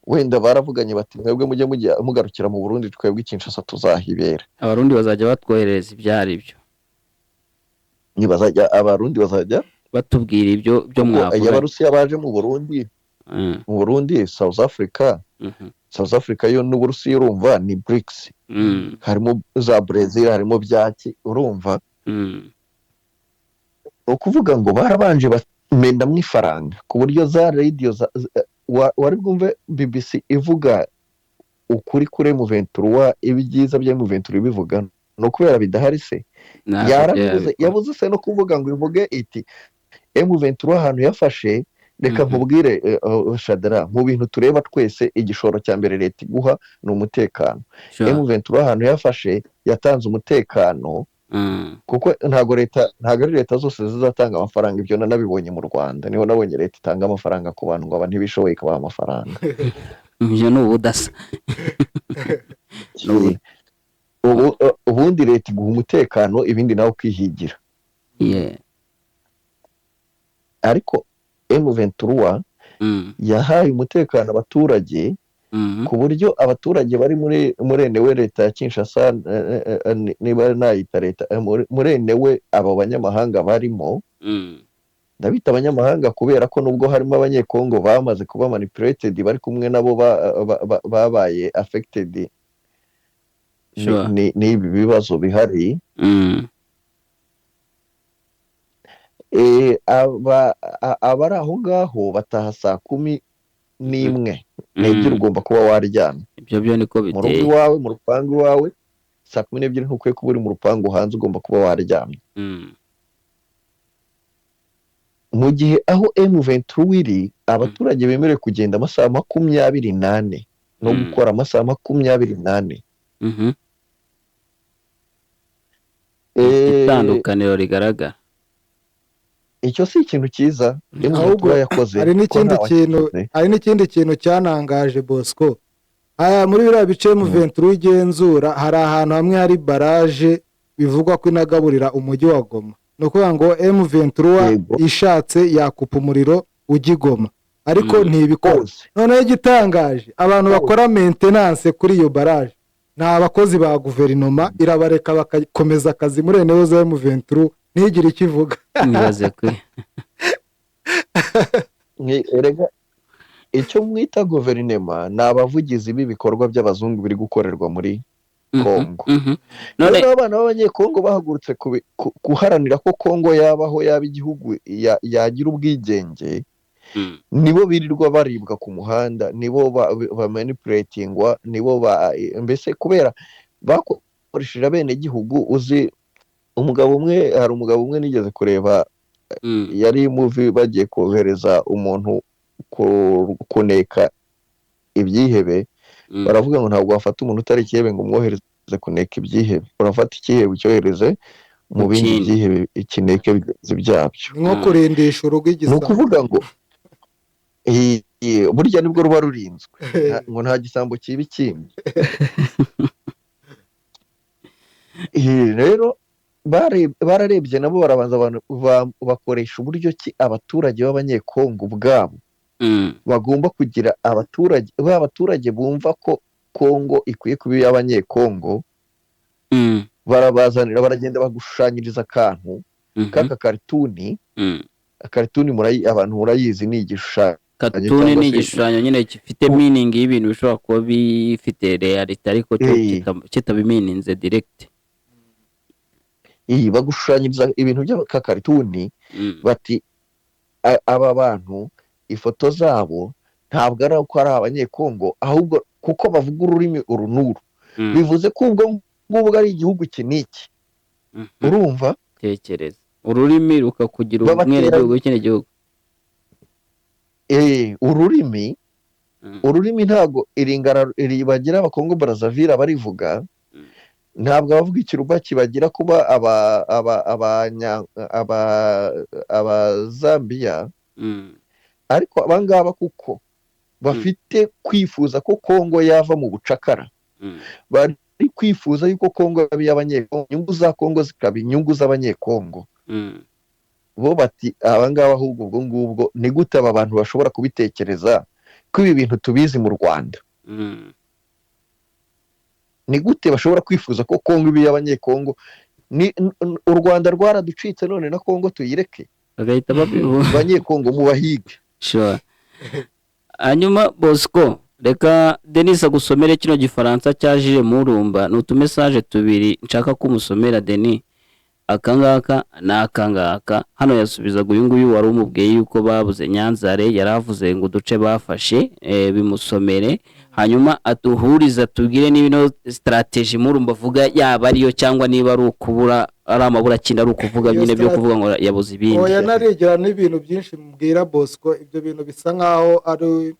Wenda baravuganye bati mwebwe mujye mugarukira mu Burundi, twebwe Kinshasa tuzahibera. Abarundi bazajya batwoherereza ibyari byo. Nibazajya Abarundi bazajya batubwira ibyo byo mwavuga. Abarusiya baje mu Burundi, mu Burundi, South Africa, South Africa yo n'Uburusiya urumva ni BRICS. Harimo za Brazil, harimo byaki, urumva. Ukuvuga ngo barabanje bamendamwo ifaranga ku buryo za radio wari bwumve BBC ivuga ukuri kuri M23, ibyiza bya M23 bivuga no kubera bidahari se. Yaravuze, yabuze se no kuvuga ngo ivuge iti M23 ahantu yafashe. Reka nkubwire Shadara, mu bintu tureba twese igishoro cya mbere leta iguha ni umutekano. M23 ahantu yafashe yatanze umutekano, kuko ntago ari leta zose zizatanga amafaranga. Ibyo nanabibonye mu Rwanda, niho nabonye leta itanga amafaranga ku bantu ngo abantu ntibishoboye ikabaha amafaranga. Ibyo ni ubudasa. Ubundi leta iguha umutekano, ibindi nawe ukihigira. Ariko M23 yahaye umutekano abaturage, Ku buryo abaturage bari muri enewe leta ya Kinshasa, niba nayita leta, muri enewe abo banyamahanga barimo, ndabita abanyamahanga kubera ko nubwo harimo Abanyekongo bamaze kuba manipulated, bari kumwe nabo babaye affected n'ibi bibazo bihari. Abari aho ngaho bataha saa 11 n'ebyiri, ugomba kuba waryamye. Ibyo byo niko Mu rugo biteye. iwawe, mu rupangu iwawe, saa 12 ntukwiye kuba uri mu rupangu hanze, ugomba kuba waryamye. Mu gihe aho M23 iri, abaturage bemerewe kugenda amasaha 24 no gukora amasaha 24. Itandukaniro rigaragara. Icyo si ikintu cyiza M23 Ahubwo yakoze, hari kuko n'ikindi nta kintu wakikoze. Hari n'ikindi kintu cyanangaje, Bosco. Aya muri biriya bice M23 igenzura, hari ahantu hamwe hari barrage bivugwa ko inagaburira umujyi wa Goma. Ni ukuvuga ngo M23 ishatse yakupa umuriro ujya i Goma, ariko ntibikora. Hose. Noneho igitangaje, abantu Hose. bakora maintenance kuri iyo barrage ni abakozi ba guverinoma, irabareka bagakomeza akazi muri eneo za M23, ntigire icyo ivuga. Nibaze kwe. Erega icyo mwita guverinema ni abavugizi b'ibikorwa by'abazungu biri gukorerwa muri Kongo. None Noneho abana b'Abanyekongo bahagurutse guharanira ko Kongo yabaho, yaba igihugu, yagira ubwigenge, nibo birirwa baribwa ku muhanda, nibo bamanipulatingwa, nibo mbese kubera bakoresheje abenegihugu. Uzi umugabo umwe, hari umugabo umwe nigeze kureba, yari movie, bagiye kohereza umuntu kuneka ibyihebe, baravuga ngo ntabwo wafata umuntu utari ikihebe ngo umwohereze kuneka ibyihebe, urafata ikihebe ucyohereze mu Mu bindi kindi. byihebe ikineke bigenzi byabyo. Ni nko kurindisha urugo Ni igisambo. ukuvuga ngo burya nibwo ruba rurinzwe. Ngo nta gisambo kiba ikindi. Rero bararebye nabo barabanza abantu bakoresha uburyo ki abaturage b'Abanyekongo ubwabo bagomba kugira abaturage, ba baturage bumva ko Kongo ikwiye kuba iy'Abanyekongo, barabazanira, baragenda bagushushanyiriza akantu k'aka karituni. Karituni abantu murayizi, ni igishushanyo Katuni cyangwa ni se igishushanyo nyine gifite meaning y'ibintu bishobora kuba bifite reality, ariko cyo kitabimeaninze direct. Iyi bagushushanyiriza ibintu by'akakarituni, bati aba bantu ifoto zabo ntabwo ari uko ari Abanyekongo, ahubwo kuko bavuga ururimi uru n'uru, bivuze ko ubwo ngubwo ari igihugu iki n'iki. Urumva? Tekereza ururimi rukakugira Babatera umwenegihugu w'ikindi gihugu. Ururimi, ururimi ntabwo iringara bagira Abakongo Brazzaville barivuga, ntabwo abavuga Ikiruba kibagira kuba aba aba abanya aba Abazambiya, ariko abangaba kuko bafite kwifuza ko Kongo yava mu bucakara, bari kwifuza yuko Kongo yaba iy'Abanyekongo, inyungu za Kongo zikaba inyungu z'Abanyekongo. Bo bati abangaba ahubwo ubwo ngubwo ni gute aba bantu bashobora kubitekereza ko ibi bintu tubizi mu Rwanda? Ni gute bashobora kwifuza ko Kongo iba iy'Abanyekongo? Ni u Rwanda rwaraducitse, none na Kongo tuyireke? Bagahita babivuga. Abanyekongo mubahige. Sure. Hanyuma Bosco, reka Denis agusomere kino gifaransa cya Jules Murumba. Ni utumesaje tubiri nshaka ko umusomera, Denis, akangaka n'akangaka. Hano yasubizaga uyu nguyu wari umubwiye yuko babuze Nyanzare, yari avuze ngo uduce bafashe, bimusomere, hanyuma aduhurize, atubwire niba ino strategy Murumba avuga yaba ariyo, cyangwa niba ari ukubura, ari amaburakindi, ari ukuvuga Iyo nyine byo kuvuga ngo yabuze ibindi. Oya, narigera n'ibintu byinshi mbwira Bosco. Ibyo bintu bisa nkaho ari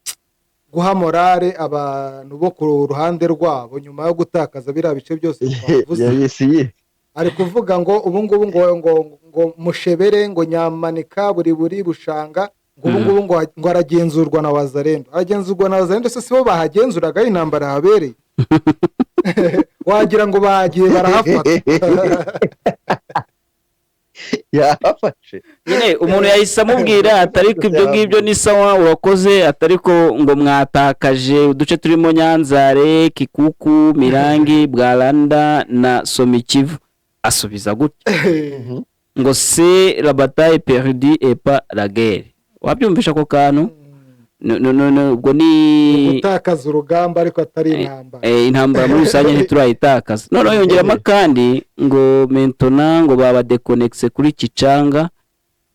guha morale abantu bo ku ruhande rwabo nyuma yo gutakaza biriya bice byose twavuze. Yayesiye. Ari kuvuga ngo ubu ngubu ngo Mushebere, ngo Nyamanika, buri Bushanga, ngo ubu ngubu ngo aragenzurwa na Wazalendo, aragenzurwa na Wazalendo. Se sibo bahagenzuraga aho intambara habereye? Wagira ngo bagiye barahafata. Yahafashe. Nyine umuntu yahise amubwira ati: "Ariko ibyo ngibyo ni sawa, urakoze," atari ko ngo mwatakaje uduce turimo Nyanzare, Kikuku, Mirangi, Bwaranda na Somikivu. Asubiza gutya ngo: "C'est la bataille perdue et pas la guerre." Wabyumvisha ako kantu? No, no, no, no, ubwo ni gutakaza urugamba ariko atari intambara. Intambara muri rusange ntiturayitakaza. Noneho yongeramo kandi ngo maintenant ngo babadekonekise kuri Kicanga.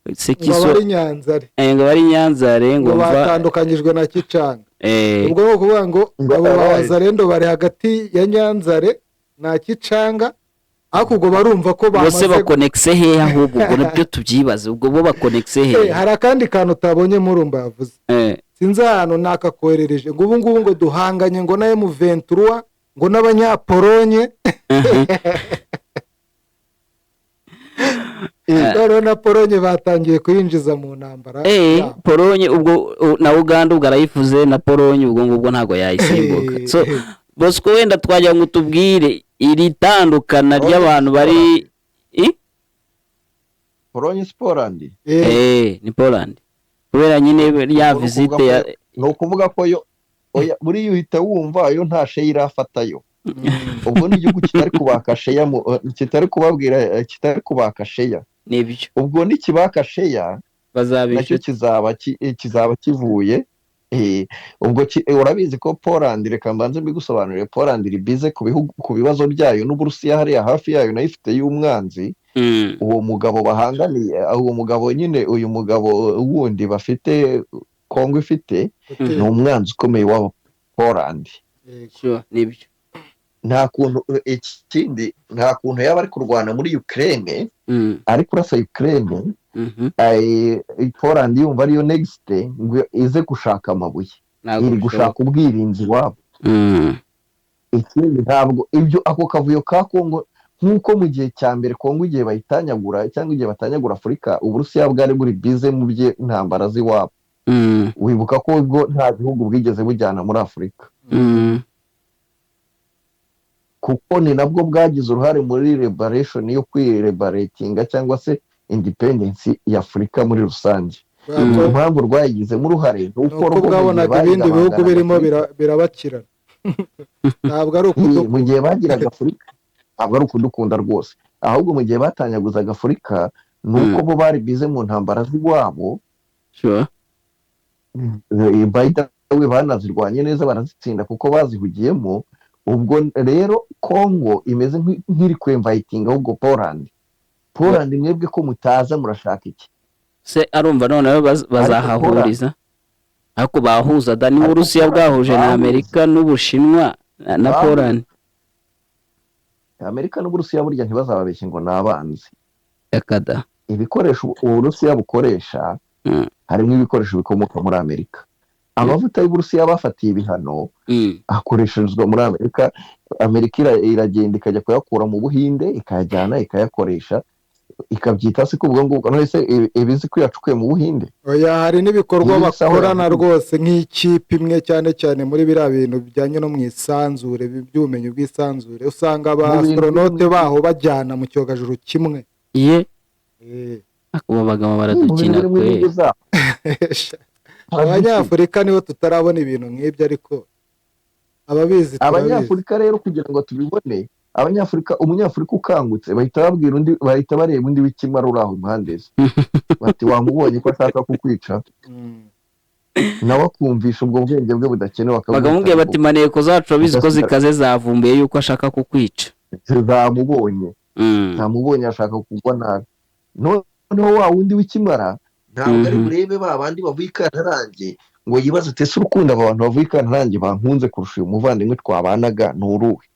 Ngo Sekiso abari Nyanzare. Ngo bari Nyanzare ngo ngo mva batandukanyijwe na Kicanga. Ubwo ni ukuvuga ngo Ngo abo abaye. Bawazarendo bari hagati ya Nyanzare na Kicanga, ariko ubwo barumva ko bose bamaze bakonekise hehe? Ahubwo ubwo nabyo tubyibaze, ubwo bo bakonekise hehe? Hari akandi kantu utabonye murumba yavuze. Sinzi ahantu nakakoherereje, ngo ubu ngubu ngo duhanganye ngo na M23, ngo n'Abanyapolonye. Noneho na Polonye batangiye kuyinjiza mu ntambara yabo. Polonye ubwo na Uganda ubwo arayifuze, na Polonye ubwo ngubwo ntabwo yayisimbuka. So Bosco, wenda twagira ngo tubwire iri tandukana Polonye ry'abantu bari I? Polonye si Poland? Ni Poland, kubera nyine ya Ubwo ni visite ukuvuga ya ko, ni ukuvuga ko yo, oya, buriya uhita wumva yo nta share irafatayo. Ubwo ni igihugu kitari kubaka share kitari kubabwira, kitari kubaka share. Nibyo. Ubwo nikibaka share nacyo bazabishyura. Kizaba kivuye. Ubwo urabizi ko Poland, reka mbanze mbigusobanurire, Poland iri busy ku bihugu, ku bibazo byayo n'Uburusiya hariya hafi yayo, nayo ifite y'umwanzi. Uwo mugabo bahanganiye, uwo mugabo nyine, uyu mugabo wundi bafite, Kongo ifite, ni umwanzi ukomeye wa Poland. Sure, nibyo. Nta kuntu, ikindi, nta kuntu yaba ari kurwana muri Ukraine, ari kurasa Ukraine, Poland yumva ariyo next ngo ize gushaka amabuye. Ntabwo iri bishoboka. Gushaka ubwirinzi iwabo. Ikindi, ntabwo ibyo ako kavuyo ka Kongo, nk'uko mu gihe cya mbere Kongo igihe bayitanyagura cyangwa igihe batanyagura Afurika, Uburusiya bwari buri busy mu by'intambara z'iwabo. Wibuka ko ubwo nta gihugu bwigeze bujyana muri Afurika, kuko ni nabwo bwagize uruhare muri liberation yo kwiliberatinga cyangwa se independence ya Afurika muri rusange. Impamvu rwayigizemo uruhare ni ni uko uko rwo mu gihe bwabonaga ibindi bihugu bagabanganaga birimo Afurika, birabakirana, ntabwo ari mu ukudukunda. gihe bagiraga Afurika, ntabwo ari ukudukunda rwose, ahubwo mu gihe batanyaguzaga Afurika ni uko bo bari busy mu ntambara z'iwabo. By the way, banazirwanye neza barazitsinda kuko bazihugiyemo. Ubwo rero Kongo imeze nk'iri kwinvitinga ahubwo Poland: "Poland, mwebwe ko mutaza, murashaka iki?" Se arumva noneho bazahahuriza, ariko bahuza da niba Ariko Uburusiya Poland bwahuje na bahuza. Amerika n'Ubushinwa na Bahuza. Poland. Amerika n'Uburusiya burya ntibazababeshye ngo ni abanzi. Yakada. Ibikoresho Uburusiya bukoresha harimo ibikoresho bikomoka muri Amerika. Amavuta y'Uburusiya bafatiye ibihano akoresherezwa muri Amerika. Amerika iragenda ikajya kuyakura mu Buhinde, ikayajyana ikayakoresha, ikabyita se ko ubwo ngubwo none se ibizi ko yacukuye mu Buhinde? Oya, hari n'ibikorwa Iyi sawa bakorana yavuze. rwose nk'ikipe imwe, cyane cyane muri biriya bintu bijyanye no mu isanzure, by'ubumenyi bw'isanzure, usanga aba Mu bintu astronaute baho bajyana mu cyogajuru kimwe. Ye. Ako abagabo Mu bintu baradukina biri mu nyungu kwe. zabo. Abanyafurika nibo tutarabona ibintu nk'ibyo, ariko ababizi turabizi. Abanyafurika rero, kugira ngo tubibone, Abanyafurika, Umunyafurika ukangutse bahita babwira undi, bahita bareba undi w'ikimara uri aho impande ze, bati: "Wamubonye ko ashaka kukwica?" Nawe akumvisha ubwo bwenge bwe budakenewe. Bakamubwira bati: "Maneko zacu urabizi ko zikaze, zavumbuye yuko ashaka kukwica." Zamubonye. Zamubonye, ashaka kugwa nabi. Noneho wa wundi w'ikimara ntabwo ari burebe ba bandi bavuye i Kantarange ngo yibaze ati: "Ese urukundo aba bantu bavuye i Kantarange bankunze kurusha uyu muvandimwe twabanaga ni uruhe?"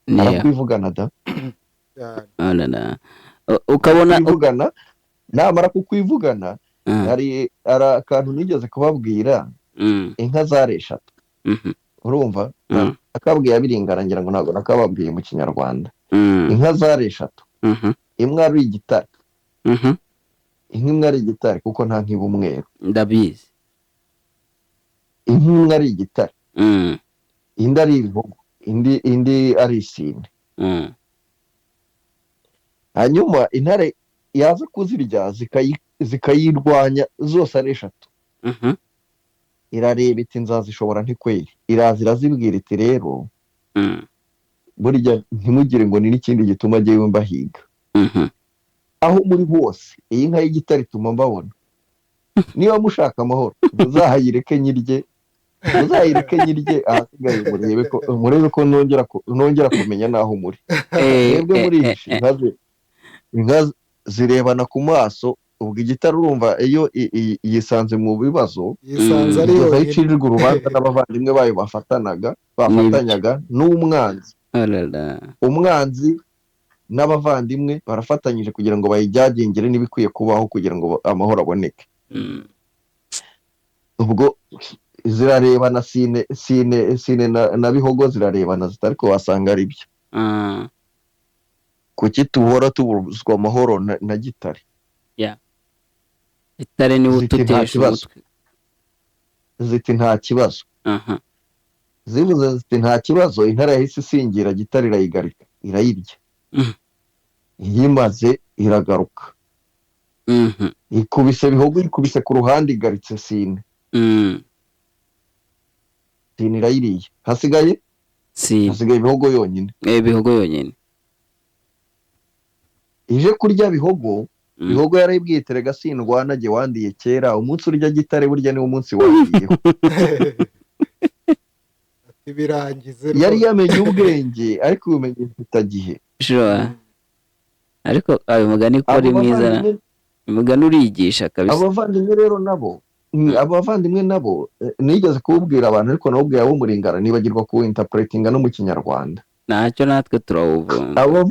Arakwivugana da. Cyane. Oh la la. Ukabona Kwivugana, namara kukwivugana, hari akantu nigeze kubabwira. Inka zari eshatu. Urumva? Nakabwiye abiringana, ngira ngo ntabwo nakababwiye mu Kinyarwanda. Inka zari eshatu. Imwe ari igitare. Inka imwe ari igitare, kuko nta nkiba umweru. Ndabizi. Inka imwe ari igitare, indi ari ibihogo, indi ari isine. Hanyuma intare Yaza kuzirya, zikayirwanya zose ari eshatu. Irareba iti: "Nzazishobora ntikweri?" Iraza irazibwira iti: "Rero burya ntimugire ngo ni n'ikindi gituma jyewe mbahiga. Aho muri hose, iyi nka y'igitare ituma mbabona. Niba mushaka amahoro, muzahayireke nyirye, muzayireke nyirye, ahasigaye murebe ko nongera kumenya n'aho muri mwebwe murihishe." Inka zirebana ku maso. Ubwo igitare, urumva, iyo yisanze mu bibazo, Yisanze ari kugeza aho yonyine. icirirwa urubanza n'abavandimwe bayo bafatanyaga n'umwanzi. Oh là là. Umwanzi n'abavandimwe barafatanyije kugira ngo bayijyagingire n'ibikwiye kubaho kugira ngo amahoro aboneke. Ubwo zirarebana, Sine na Bihogo zirarebana ziti: "Ariko wasanga ari byo. Kuki tuhora tubuzwa amahoro na Gitare?" Itare niwe Ziti: "Nta ututesha kibazo." umutwe. Ziti: "Nta kibazo." Zivuze ziti: "Nta kibazo." Intare yahise isingira Gitare, irayigarika, irayirya. Iyimaze iragaruka, ikubise Bihogo, ikubise ku ruhande, igaritse Sine. Sine irayiriye, hasigaye Si hasigaye Bihogo yonyine. Bihogo yonyine. Ije kurya Bihogo. Bihogo yarayibwiye: "Terega sindwana jye, wandiye kera. Umunsi urya Gitare, burya niwo munsi wandiyeho." Ati: "Birangize Yari rwose." yamenye ubwenge, ariko ubumenyi gihe. Sure. Ariko ayo mugani ko ari Abo mwiza, umugani urigisha kabisa. Abavandimwe rero nabo, abavandimwe nabo, nigeze kuwubwira abantu, ariko nawubwiye abo muringana, nibagirwa kuwinterpretinga no mu Kinyarwanda. Ntacyo, natwe turawuvumba. Abo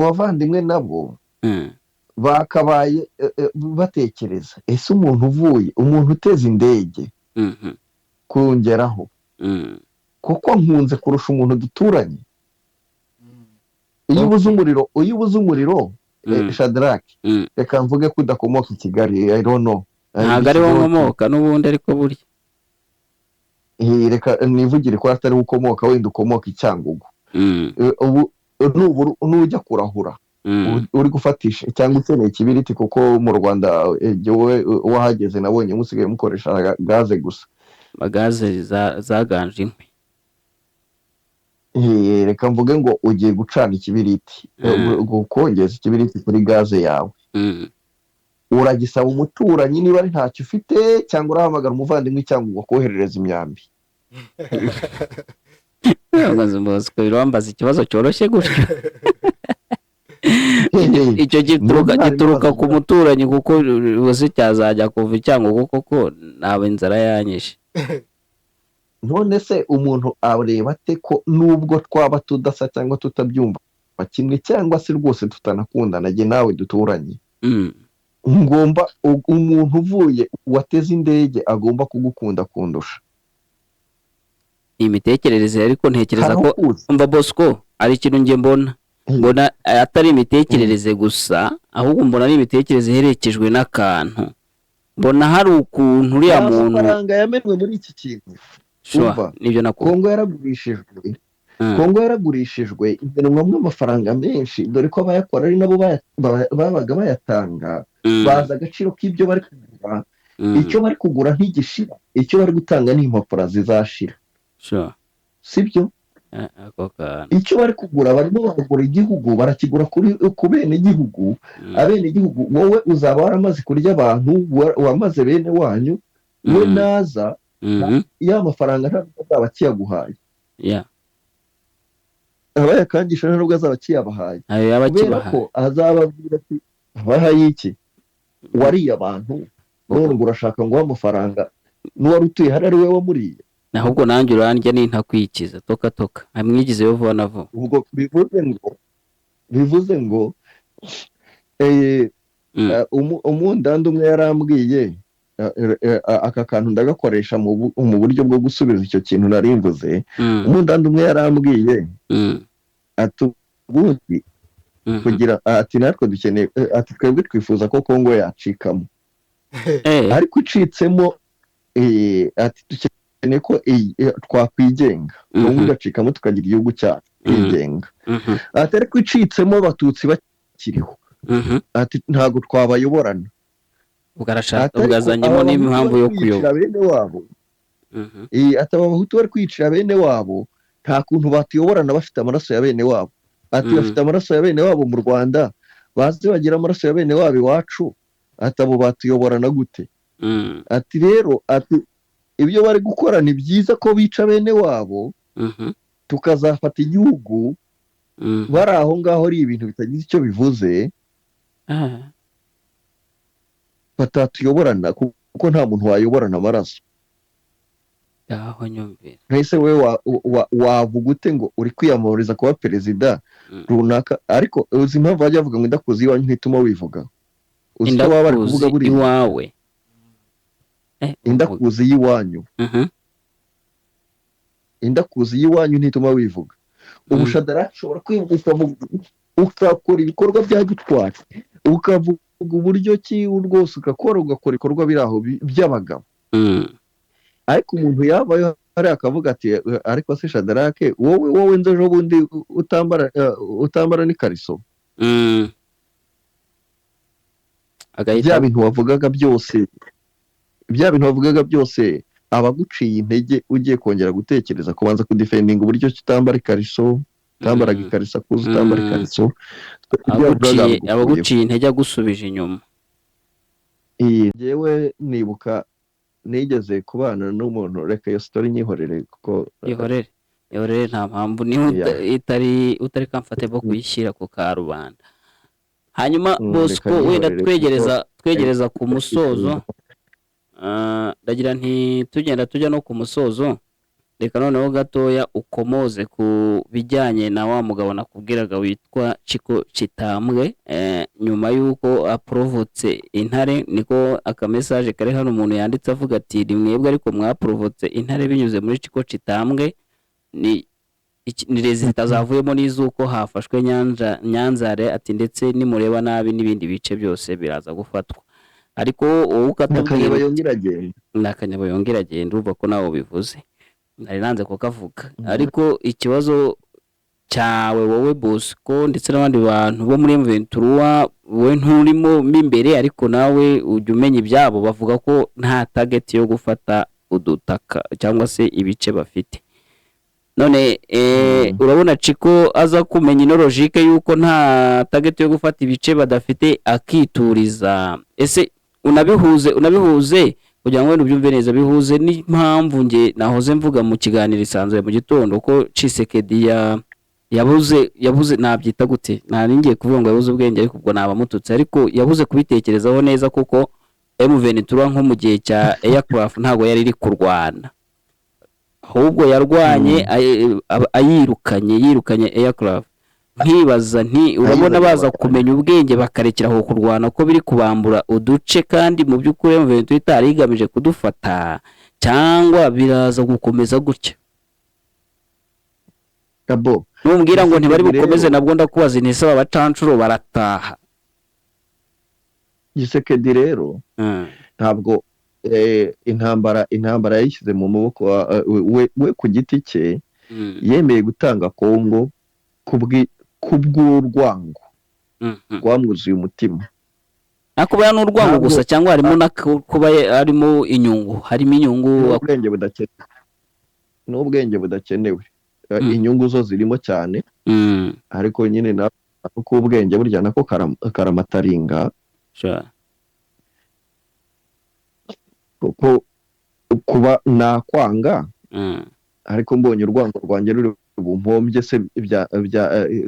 bavandimwe nabo bakabaye batekereza: ese umuntu uvuye, umuntu uteze indege kongeraho, kuko nkunze kurusha umuntu duturanye? Iyo ubuze umuriro, iyo ubuze umuriro, Shadrack, reka mvuge ko udakomoka i Kigali, I don't know. Ntabwo ariwo nkomoka n'ubundi, ariko burya Reka nivugire ko atari wo ukomoka, wenda ukomoka i Cyangugu. Ubu nujya kurahura, uri gufatisha cyangwa ukeneye ikibiriti, kuko mu Rwanda, jyewe wahageze nabonye musigaye mukoresha gaze gusa. Gaze zaganje inkwi. Reka mvuge ngo ugiye gucana ikibiriti, gukongeza ikibiriti kuri gaze yawe, uragisaba umuturanyi niba ari ntacyo ufite, cyangwa urahamagara umuvandimwe, cyangwa ngo akoherereze imyambi? Bosco, birambaza ikibazo cyoroshye gutyo? Icyo gituruka Ni gituruka ibibazo ku muturanyi, kuko ubuze cyazajya kuva i Cyangugu koko, naba inzara yanyishe. None se umuntu areba ate ko nubwo twaba tudasa cyangwa tutabyumva kimwe, cyangwa se rwose tutanakundana, jye nawe duturanye, ngomba umuntu uvuye wateze indege agomba kugukunda kundusha? Imitekerereze, ariko ntekereza Hari ko aho kuzi. Umva Bosco, hari ikintu njye mbona, mbona atari imitekerereze gusa, ahubwo mbona ari imitekerereze iherekejwe n'akantu. Mbona hari ukuntu uriya Nta muntu mafaranga yamenwe muri iki kintu. Sure, Umva, nibyo nakubwiye. Kongo yaragurishijwe. Kongo yaragurishijwe, imenwamo amafaranga menshi, dore ko abayakora ari nabo babaga bayatanga. Bazi agaciro k'ibyo bari kugura. Icyo bari kugura ntigishira, icyo bari gutanga ni impapuro zizashira. Sibyo? Ako kantu. Icyo bari kugura, barimo baragura igihugu, barakigura kuri ku bene igihugu. Abene igihugu, wowe uzaba waramaze kurya abantu, wamaze bene wanyu, we naza, ya mafaranga ntabwo azaba akiyaguhaye. Abayakangisha ntabwo azaba akiyabahaye, Ayo yaba kubera akibahaye. ko azababwira ati: "Abahaye iki? Wariye abantu, none ngo urashaka ngo amafaranga n'uwari utuye hariya ari we wamuriye." Ahubwo nanjye urandya nintakwikiza, toka toka, amwigizeyo vuba na vuba. Ubwo bivuze ngo umundandi umwe yarambwiye, aka kantu ndagakoresha mu buryo bwo gusubiza icyo kintu nari mvuze. Umundandi umwe yarambwiye ati: "Ubundi kugira," ati, "natwe dukeneye," ati, "twebwe twifuza ko Kongo yacikamo, ariko icitsemo," ati, "dukeneye ko twakwigenga, Kongo igacikamo, tukagira igihugu cyacu twigenga." Ati: "Ariko icitsemo, Abatutsi bakiriho, ati ntabwo twabayoborana. Ubwo arashaka, ubwo azanyemo n'impamvu yo kuyoba bene wabo. Ati aba Bahutu bari kwicira bene wabo, nta kuntu batuyoborana bafite amaraso ya bene wabo. Ati bafite amaraso ya bene wabo mu Rwanda, baze bagira amaraso ya bene wabo iwacu, ati abo batuyoborana gute? Ati rero, ati ibyo bari gukora ni byiza ko bica bene wabo, tukazafata igihugu bari aho ngaho ari ibintu bitagize icyo bivuze, batatuyoborana kuko nta muntu wayoborana amaraso. Aho nyumvira. Ese we wavuga ute ngo uri kwiyamamariza kuba perezida runaka, ariko uzi impamvu bajya bavuga ngo indakuzi iwanyu ntituma wivuga? Uzi ko baba bari kuvuga buriya iwawe, indakuzi y'iwanyu, indakuzi y'iwanyu ntituma wivuga. Ubushadara ushobora kwivuga, ukakora ibikorwa bya gitwari, ukavuga uburyo ki rwose, ugakora ibikorwa biri aho by'abagabo. Ariko umuntu yabayo hari akavuga ati ariko se Shadarake wowe nzo ejo bundi utambara n'ikariso, bya bintu wavugaga byose, bya bintu wavugaga byose abaguciye intege, ugiye kongera gutekereza kubanza kudefendinga uburyo utambara ikariso, utambaraga ikariso kuza utambara ikariso, abaguciye intege agusubije inyuma. Njyewe nibuka nigeze kubana n'umuntu, reka iyo story nyihorere kuko ihorere nta mpamvu niba utari comfortable kuyishyira ku karubanda. Hanyuma Bosco, wenda twegereza ku musozo, ndagira nti tugenda tujya no ku musozo, reka noneho gatoya ukomoze ku bijyanye na wa mugabo nakubwiraga witwa Chiko Chitambwe, nyuma y'uko aprovotse intare. Niko akamesaje kari hano umuntu yanditse avuga ati ni mwebwe ariko mwaprovotse intare binyuze muri Chiko Chitambwe, ni rezita zavuyemo n'izuko hafashwe Nyanzare, ati ndetse nimureba nabi n'ibindi bice byose biraza gufatwa. Ariko wowe ukatubwira Nakanyabayonga agenda, urumva ko nawe ubivuze, nari nanze kukavuga. Ariko ikibazo cyawe wowe Bosco ndetse n'abandi bantu bo muri M23, wowe nturimo imbere ariko nawe ujya umenya ibyabo, bavuga ko nta target yo gufata udutaka cyangwa se ibice bafite. None urabona Chiko aza kumenya ino logique yuko nta target yo gufata ibice badafite akituriza. Ese unabihuze kugira ngo ubyumve neza, bihuze n'impamvu nge nahoze mvuga mu kiganiro isanzwe mu gitondo ko Tshisekedi yabuze nabyita gute, nari ngiye kuvuga ngo yabuze ubwenge ariko ubwo nabamututse, ariko yabuze kubitekerezaho neza kuko M23 nko mu gihe cya aircraft ntago yari iri kurwana, ahubwo yarwanye ayirukanye aircraft. Nkibaza nti urabona baza kumenya ubwenge bakarekera aho kurwana ko biri kubambura uduce, kandi mu by'ukuri M23 itari igamije kudufata, cyangwa biraza gukomeza gutya? Gabo numbwira ngo ntibari bukomeze nabwo ndakubaza nti ese abacancuro barataha? Gisekedi rero ntabwo intambara yayishyize mu maboko we ku giti cye, yemeye gutanga Kongo kubw'urwango rwamwuzuye umutima. Ariko buriya ni urwango gusa cyangwa harimo na kuba harimo inyungu, harimo inyungu n'ubwenge budakenewe. Inyungu zo zirimo cyane, ariko nyine nako ubwenge burya nako karamataringa, kuko kuba nakwanga ariko mbonye urwango rwanjye ruri bumpombye se bya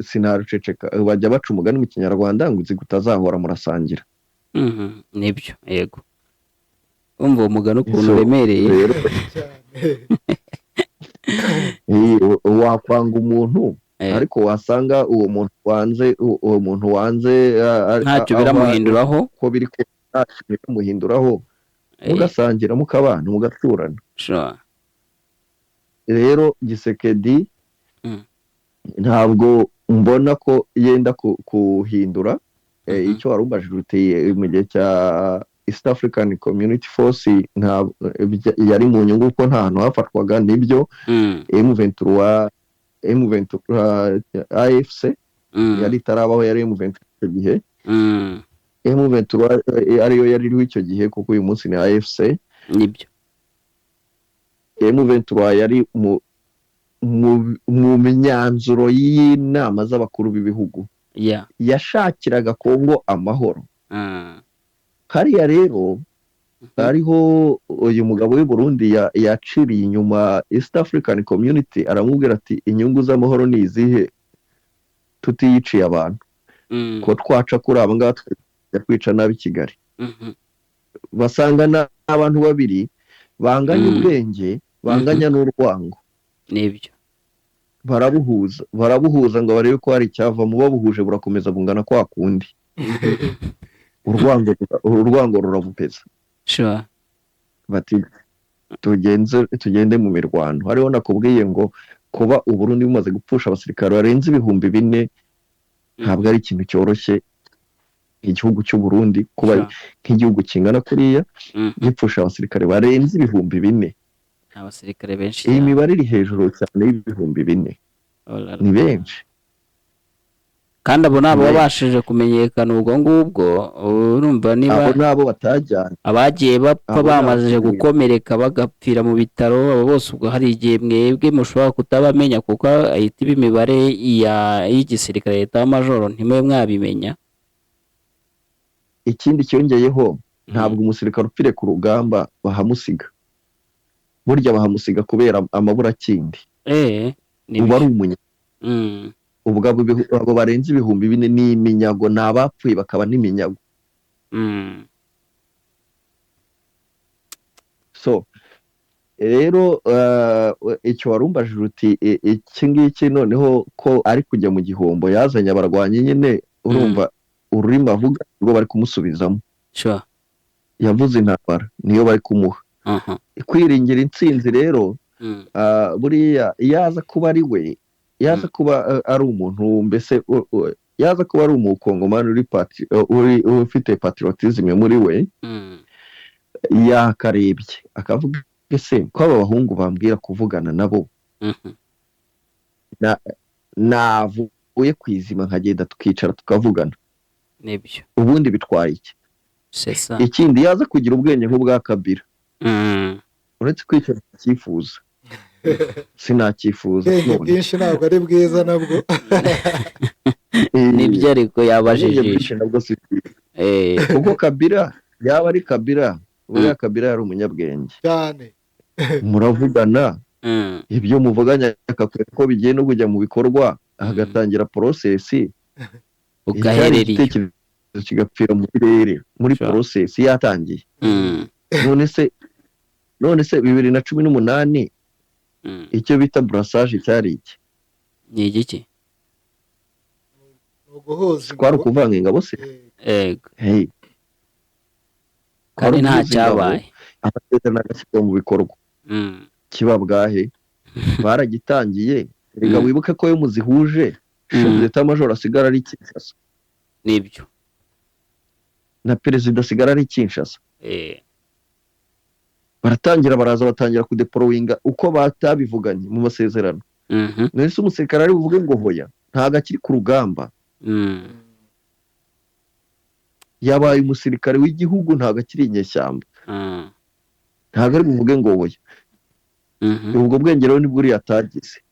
sinaruceceka. Bajya baca umugani mu Kinyarwanda ngo uzi kutazahora murasangira. Nibyo, yego. Umva umugani ukuntu uremereye. Wakwanga umuntu ariko wasanga uwo muntu wanze ntacyo biramuhinduraho, ko biri ntacyo biramuhinduraho, mugasangira mukabana mugaturana. Rero Gisekedi ntabwo mbona ko yenda kuhindura icyo warumbajije uti mu gihe cya East African Community Force yari mu nyungu kuko nta hantu hafatwaga, nibyo. M23 AFC yari itarabaho, yari M23 icyo gihe. M23 ariyo yari iriho icyo gihe, kuko uyu munsi ni AFC. Nibyo. M23 yari mu myanzuro y'inama z'abakuru b'ibihugu, yashakiraga Kongo amahoro. Hariya rero hariho uyu mugabo w'i Burundi yaciriye inyuma East African Community, aramubwira ati inyungu z'amahoro ni izihe tutiyiciye abantu, ko twaca kuri aba ngaba tukajya kwica nabi Kigali. Basanga n'abantu babiri banganya ubwenge, banganya n'urwango. Nibyo. Barabuhuza ngo barebe ko hari icyavamo. Babuhuje burakomeza bungana kwa kundi, urwango rurabupeza. Bati tugende mu mirwano. Hariho nakubwiye ngo kuba Uburundi bumaze gupfusha abasirikare barenze 4000 ntabwo ari ikintu cyoroshye. Igihugu cy'u Burundi kuba nk'igihugu kingana kuriya gipfusha abasirikare barenze 4000, abasirikare benshi. Iyi mibare iri hejuru cyane y'4000, ni benshi. Kandi abo nabo babashije kumenyekana ubwo ngubwo, urumva niba abo nabo batajyanye, abagiye bapfa bamaze gukomereka bagapfira mu bitaro, abo bose ubwo hari igihe mwebwe mushobora kutabamenya, kuko ahita iba imibare y'igisirikare leta majoro ntimwe mwabimenya. Ikindi cyongeyeho, ntabwo umusirikare upfire ku rugamba bahamusiga, burya bahamusiga kubera amaburakindi. Uba ari umunya. Ubwo abo barenze 4000 ni iminyago, ni abapfuye bakaba n'iminyago. So rero icyo warumbajije uti iki ngiki noneho ko ari kujya mu gihombo, yazanye abarwanyi nyine, urumva ururimi avuga rwo bari kumusubizamo. Yavuze intambara niyo bari kumuha. Kwiringira intsinzi rero, buriya yaza kuba ari we, yaza kuba ari umuntu mbese, yaza kuba ari umukongomani uri ufite patriotisme muri we, yakarebye akavuga ese ko aba bahungu bambwira kuvugana nabo, navuye kwizima nkagenda tukicara tukavugana. Nibyo. Ubundi bitwaye iki? Ikindi yaza kugira ubwenge nk'ubwa Kabila, uretse kwicara cyifuza sinacyifuza bwinshi ntabwo ari bwiza nabwo. Nibyo, ariko yabajijisha kuko Kabila yaba ari Kabila, buriya Kabila yari umunyabwenge cyane. Muravugana ibyo muvuganya akakwereka ko bigiye no kujya mu bikorwa, hagatangira process, ugaherera igitekerezo kigapfira mu kirere muri process yatangiye. None se 2018 icyo bita brassage cyari iki? Ni igiki? Kwari ukuvanga ingabo se? Yego. Kandi nta cyabaye, amasezerano agashyirwa mu bikorwa. Kiba bwahe baragitangiye. Rega wibuke ko iyo muzihuje chef d'état major asigara ari Kinshasa. Nibyo. Na perezida asigara ari Kinshasa. Baratangira baraza batangira kudeporowinga uko batabivuganye mu masezerano. None se umusirikare ari buvuge ngo hoya, ntago akiri ku rugamba. Yabaye umusirikare w'igihugu, ntago akiri inyeshyamba. Ntago ari buvuge ngo hoya. Ubwo bwenge rero nibwo uriya atagize,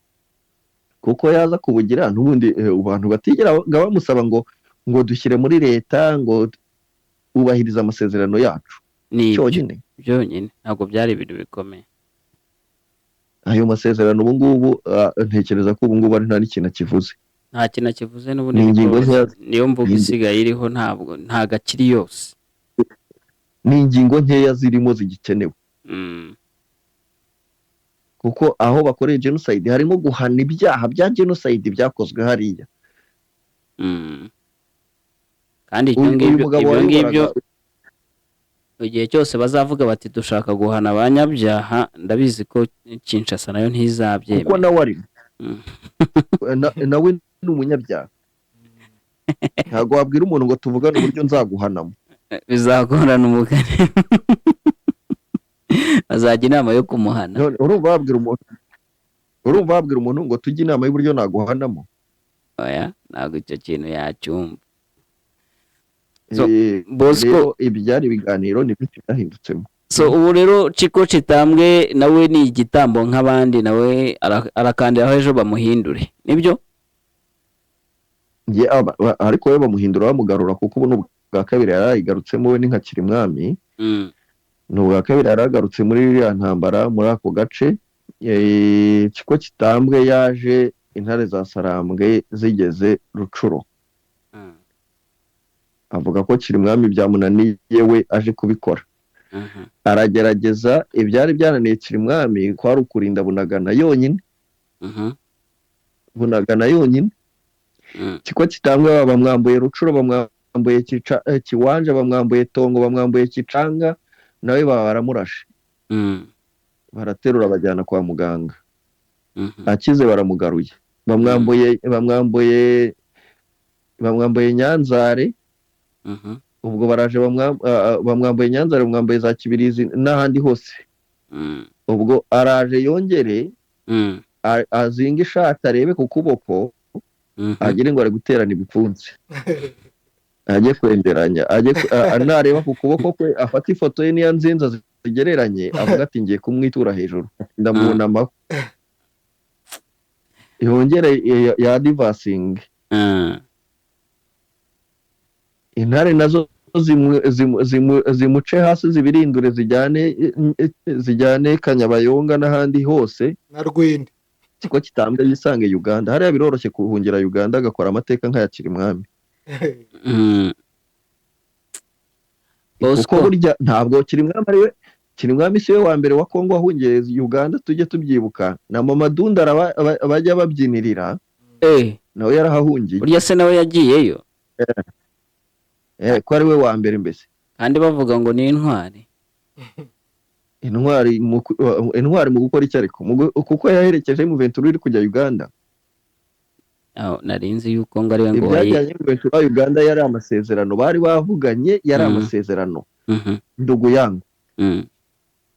kuko yaza kubugira n'ubundi abantu batigera bamusaba ngo dushyire muri leta ngo ubahirize amasezerano yacu cyonyine byonyine. Ntabwo byari ibintu bikomeye ayo masezerano. Ubu ngubu ntekereza ko ubu ngubu ari nta n'ikintu kivuze, nta kintu kivuze n'ubundi, niyo mvugo isigaye iriho, ntabwo nta gakiri yose, ni ingingo nkeya zirimo zigikenewe. Kuko aho bakoreye genocide harimo guhana ibyaha bya genocide byakozwe hariya. Kandi ibyo ngibyo igihe cyose bazavuga bati dushaka guhana abanyabyaha, ndabizi ko Kinshasa nayo ntizabyemera, kuko nawe ari nawe ni umunyabyaha. Ntabwo wabwira umuntu ngo tuvugane uburyo nzaguhanamo, bizagorana umugani. Bazajya inama yo kumuhana. Urumva wabwira umuntu ngo tujye inama y'uburyo naguhanamo? Oya, ntabwo icyo kintu yacyumva. So, Bosco, Rero ibyari ibiganiro ni byinshi byahindutsemo. So ubu rero Chiko Chitambwe nawe ni igitambo nk'abandi, nawe arakandiraho ejo bamuhindure, nibyo? Nge ariko we bamuhindura bamugarura, kuko ubu ni ubwa kabiri yarayigarutsemo, we ni nka Kirimwami. Ni ubwa kabiri yaragarutse muri iriya ntambara muri ako gace. Chiko Kitambwe yaje intare za Sarambwe zigeze Rucuro, avuga ko Kirimwami byamunaniye, we aje kubikora. Aragerageza ibyari byananiye Kirimwami, kwari ukurinda Bunagana yonyine. Bunagana yonyine. Chiko Kitambwe bamwambuye Rucuro, bamwambuye Kiwanja, bamwambuye Tongo, bamwambuye Kicanga, nawe baba baramurashe. Baraterura bajyana kwa muganga. Akize baramugaruye, bamwambuye Nyanzare. Ubwo baraje bamwambuye Nyanzare, bamwambuye za Kibirizi n'ahandi hose. Ubwo araje yongere azinga ishati arebe ku kuboko, agire ngo ari guterana ibipfunsi, ajye kwenderanya, nareba ku kuboko kwe afate ifoto ye niya nzinza zigereranye, avuga ati ngiye kumwitura hejuru, ndamwunamaho, yongere ya divasingi. Intare nazo zimuce hasi, zibirindure, zijyane Kanyabayonga n'ahandi hose na Rwindi. Chiko Kitambwe yisange Uganda, hariya biroroshye kuhungira Uganda agakora amateka nk'aya Kirimwami. Kuko burya ntabwo Kirimwami ari we, Kirimwami si we wa mbere wa Kongo wahungiye Uganda, tujye tubyibuka na Mama Dunda bajya babyinirira, nawe yarahahungiye. Burya se nawe yagiyeyo? Ko ari we wa mbere mbese, kandi bavuga ngo ni intwari. Intwari mu gukora icyo, ariko kuko yaherekeje M23 iri kujya Uganda. Narinzi yuko ngo ari we ngo ibyajyanye M23 Uganda yari amasezerano bari bavuganye, yari amasezerano. Ndugu yangu,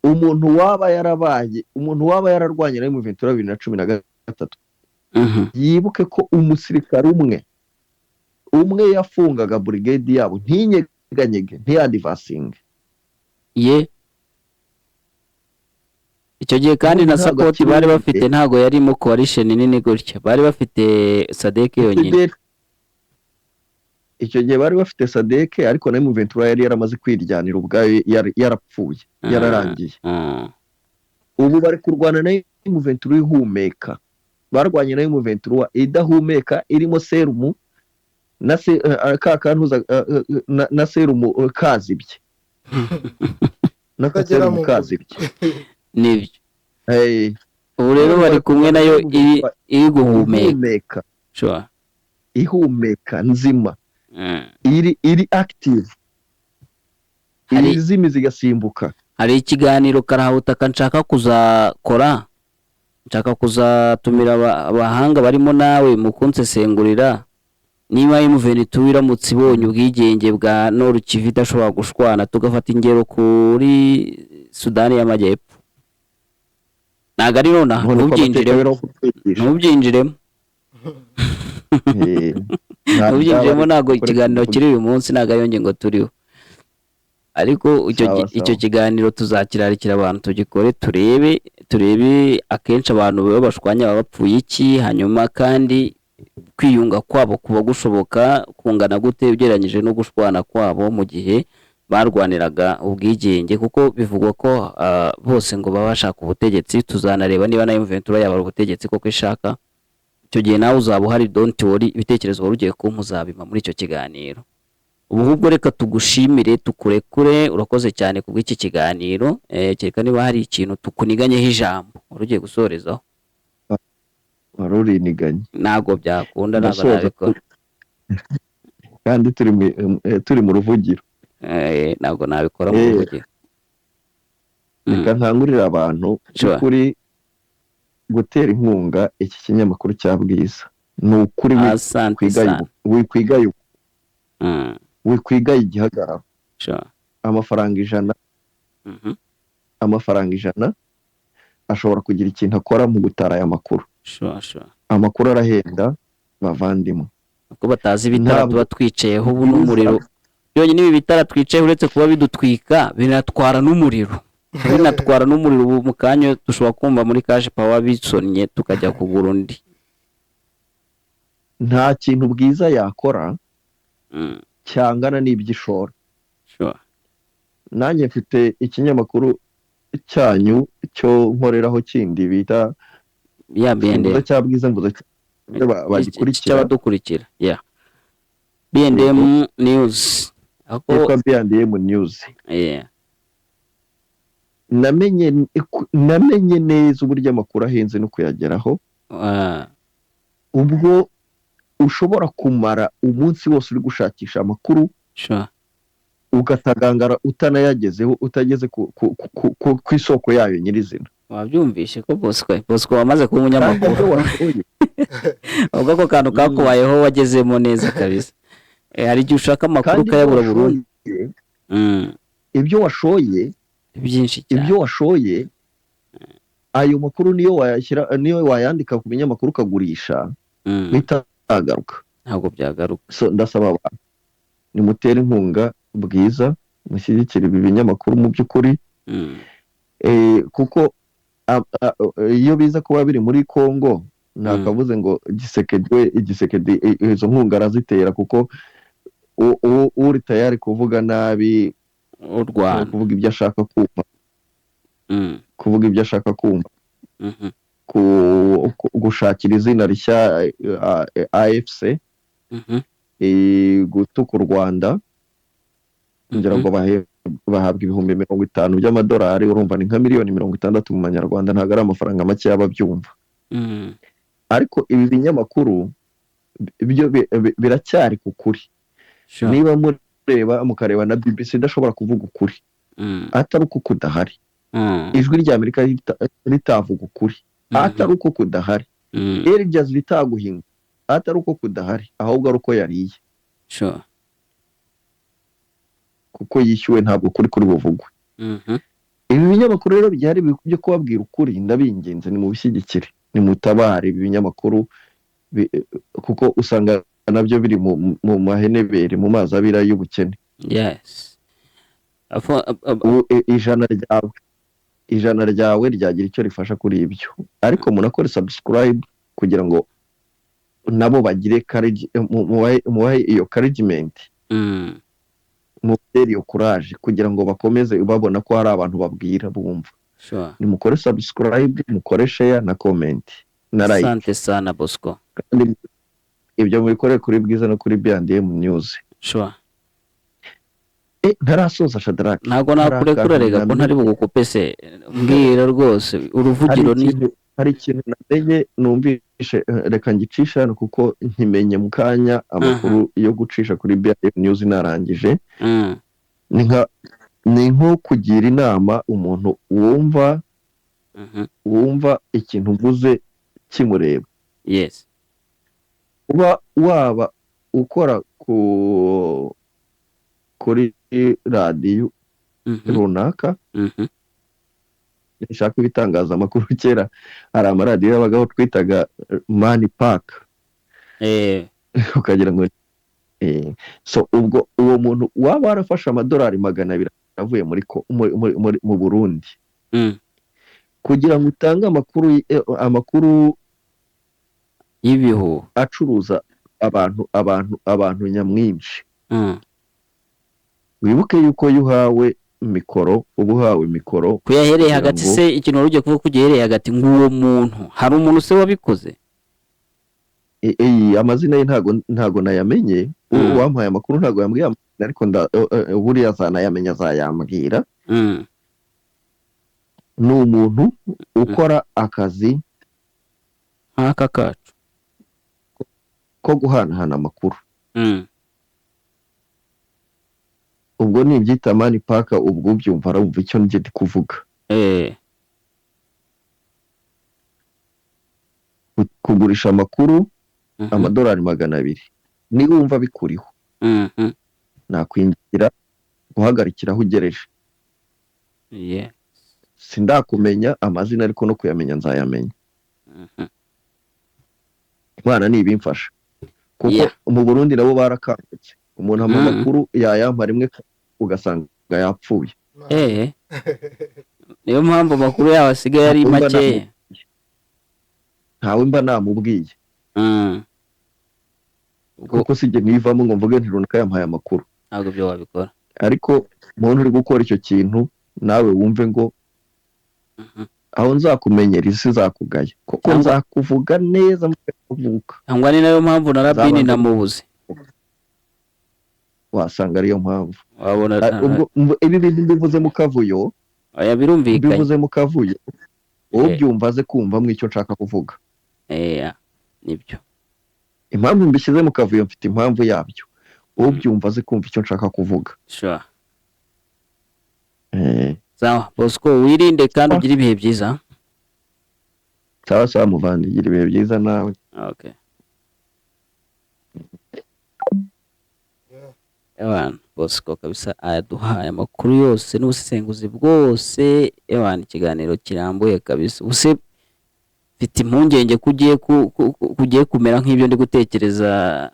umuntu waba yarabaye, umuntu waba yararwanye na M23 2013, yibuke ko umusirikare umwe yafungaga brigade yabo ntinyeganyege, ntiyadivasinge ye. Icyo gihe kandi na support bari bafite ntago yari mu coalition nini gutya, bari bafite SADC yonyine. Icyo gihe bari bafite SADC, ariko na M23 yari yaramaze kwiryanira ubwayo, yarapfuye, yararangiye. Ubu bari kurwana na M23 ihumeka, barwanye na M23 idahumeka, irimo serumu na se kakantuza na serumu kazibye na serumu kazibye. Nibyo. Ubu rero bari kumwe nayo iri guhumeka, sure, ihumeka nzima, iri active, iri zigasimbuka. Hari ikiganiro karahutaka nshaka kuzakora, nshaka kuzatumira abahanga barimo nawe mu kunsesengurira niba M23 iramutse ibonye ubwigenge bwa Nord Kivu idashobora gushwana, tugafata ingero kuri Sudani y'Amajyepfo. Ntago ari nonaha, ntubyinjiremo ntabwo ikiganiro kiri uyu munsi, ntago ariyo ngingo turiho, ariko icyo kiganiro tuzakirarikira abantu tugikore, turebe akenshi abantu baba bashwanya baba bapfuye iki, hanyuma kandi kwiyunga kwabo kuba gushoboka kungana gute ugereranyije no gushwana kwabo mu gihe barwaniraga ubwigenge, kuko bivugwa ko bose ngo baba bashaka ubutegetsi. Tuzanareba niba na M23 yabara ubutegetsi koko ishaka. Icyo gihe nawe uzaba uhari, don't worry, ibitekerezo wari ugiye kumpa uzabima muri icyo kiganiro. Ubu ahubwo reka tugushimire, tukurekure, urakoze cyane kubw'iki kiganiro. Kereka niba hari ikintu tukuniganyeho ijambo wari ugiye gusorezaho. Wari uriniganye, ntabwo byakunda, ntabwo nabikora kandi turi mu ruvugiro. Ntabwo nabikora mu ruvugiro. Reka nkangurira abantu kuri gutera inkunga iki kinyamakuru cya Bwiza. Ni ukuri wikwigaye igihagararo. Amafaranga 100, amafaranga 100 ashobora kugira ikintu akora mu gutara aya makuru. Amakuru arahenda bavandimwe, uko batazi ibitara tuba twicayeho ubu n'umuriro Byonyine ibi bitara twicaye, uretse kuba bidutwika, binatwara n'umuriro, binatwara n'umuriro. Ubu mu kanya dushobora kumva muri cash power bisonnye, tukajya kugura undi. Nta kintu Bwiza yakora cyangana n'iby'ishora. Nanjye mfite ikinyamakuru cyanyu cyo nkoreraho kindi bita ya B&M. Mvuze cya Bwiza, mvuze bagikurikira. Cy'abadukurikira, yeah, B&M News ako. Yitwa B&M News. Namenye neza uburyo amakuru ahenze no kuyageraho. Ubwo ushobora kumara umunsi wose uri gushakisha amakuru, ugatagangara utanayagezeho, utageze ku isoko yayo nyirizina. Wabyumvishe ko Bosco wamaze kuba Kandi umunyamakuru. ibyo washoye Ubwo ako kantu kakubayeho wagezemo neza kabisa. Hari igihe ushaka amakuru kandi ibyo ukayabura burundu. washoye, ibyo washoye Byinshi cyane. Ibyo washoye, ayo makuru niyo wayashyira, niyo wayandika ku binyamakuru ukagurisha, bitagaruka. Ntabwo byagaruka. So ndasaba abantu, nimutere inkunga Bwiza, mushyigikire ibi binyamakuru mu by'ukuri. Kuko iyo biza kuba biri muri Congo, ntakavuze ngo Gisekedi we, Igisekedi, izo nkunga arazitera, kuko uri tayari kuvuga nabi U Rwanda. kuvuga ibyo ashaka kumva, kuvuga ibyo ashaka kumva, gushakira izina rishya AFC, gutuka u Rwanda, kugira ngo bahabwe 50,000 by'amadolari. Urumva ni nka miliyoni 60 mu manyarwanda, ntabwo ari amafaranga make y'ababyumva. Ariko ibi binyamakuru byo biracyari ku kuri. Niba mureba, mukareba na BBC idashobora kuvuga ukuri atari uko kudahari, Ijwi rya Amerika ritavuga ukuri atari uko kudahari, Al Jazeera itaguhinga atari uko kudahari, ahubwo ari uko yariye, kuko yishyuwe, ntabwo ukuri kuri buvugwe. Ibi binyamakuru rero bigihari byo kubabwira ukuri, ndabinginze nimubishyigikire, nimutabare ibi binyamakuru, kuko usanga nabyo biri mu mahenebere, mu mazi abira y'ubukene. Yes. Ubu, ijana ryawe ryagira icyo rifasha kuri ibyo, ariko munakore subscribe kugira ngo nabo bagire courage, mubahe iyo encouragement, mubatere iyo courage kugira ngo bakomeze babona ko hari abantu babwira bumva. Nimukore subscribe, mukore share na comment na like. Asante sana, Bosco. Kandi ibyo mubikore kuri Bwiza no kuri B&M News. Ntarasoza, Shadrack. Ntabwo Hari nakurekura. akantu Rega ko ntari namenye. bugukupe se? Mbwira rwose, uruvugiro Hari ni ikintu, hari ikintu namenye numvishe, reka ngicishe hano kuko nkimenye mu kanya amakuru yo gucisha kuri B&M News narangije. Ni nko kugira inama umuntu wumva wumva ikintu mvuze kimureba. Uba waba ukora kuri radiyo runaka, nshaka ibitangazamakuru. Kera hari amaradiyo yabagaho twitaga mani paka, ukagira ngo so ubwo uwo muntu waba warafashe amadolari 200 avuye muri ko- muri- muri- muri- mu Burundi kugira ngo utange amakuru y'ibihuha, acuruza abantu nyamwinshi. Wibuke yuko iyo uhawe mikoro, uba uhawe mikoro Kuyahereye kugira hagati ngo se, ikintu wari ugiye kuvuga ko ugihereye hagati nk'uwo muntu, hari umuntu se wabikoze? Amazina ye ntago nayamenye. Uwampaye amakuru ntago yambwiye amazina, ariko buriya azanayamenya, azayambwira. Ni umuntu ukora akazi nk'aka kacu ko guhanahana amakuru. Ubwo ni ibyita mani paka, ubwo ubyumva arumva icyo njye ndi kuvuga. Kugurisha amakuru amadolari 200, niba wumva bikuriho, nakwingira guhagarikira aho ugereje. Sindakumenya amazina, ariko no kuyamenya nzayamenya. Imana nibimfasha, kuko mu Burundi nabo barakangutse. Umuntu ampa amakuru, yayampa rimwe ugasanga yapfuye. Niyo mpamvu amakuru yawe asigaye ari Mba makeya. Ntawe mba namubwiye. Ubwo Kuko sijye nivamo ngo mvuge nti runaka yampaye amakuru. Ntabwo ibyo wabikora. Ariko umuntu uri gukora icyo kintu, nawe wumve ngo aho nzakumenyera, isi izakugaya, kuko nzakuvuga neza mvuka. Cyangwa ni nayo mpamvu na Rabini Nzabanza- namubuze. Wasanga ariyo mpamvu. Wabona. Ah, ubwo ibi bintu mbivuze mu kavuyo. Oya, birumvikanye. Mbivuze mu kavuyo, ubyumva aze kumvamo icyo nshaka kuvuga. Nibyo. Impamvu mbishyize mu kavuyo, mfite impamvu yabyo. Ubyumva aze kumva icyo nshaka kuvuga. Sure. Sawa Bosco, wirinde kandi ugire ibihe byiza. Sawa sawa muvandi, gira ibihe byiza nawe. Okay. Ewana Bosco kabisa aduhaye amakuru yose n'ubusesenguzi bwose. Ewana, ikiganiro kirambuye kabisa. Ubuse mfite impungenge ko ugiye ugiye kumera nk'ibyo ndi gutekereza.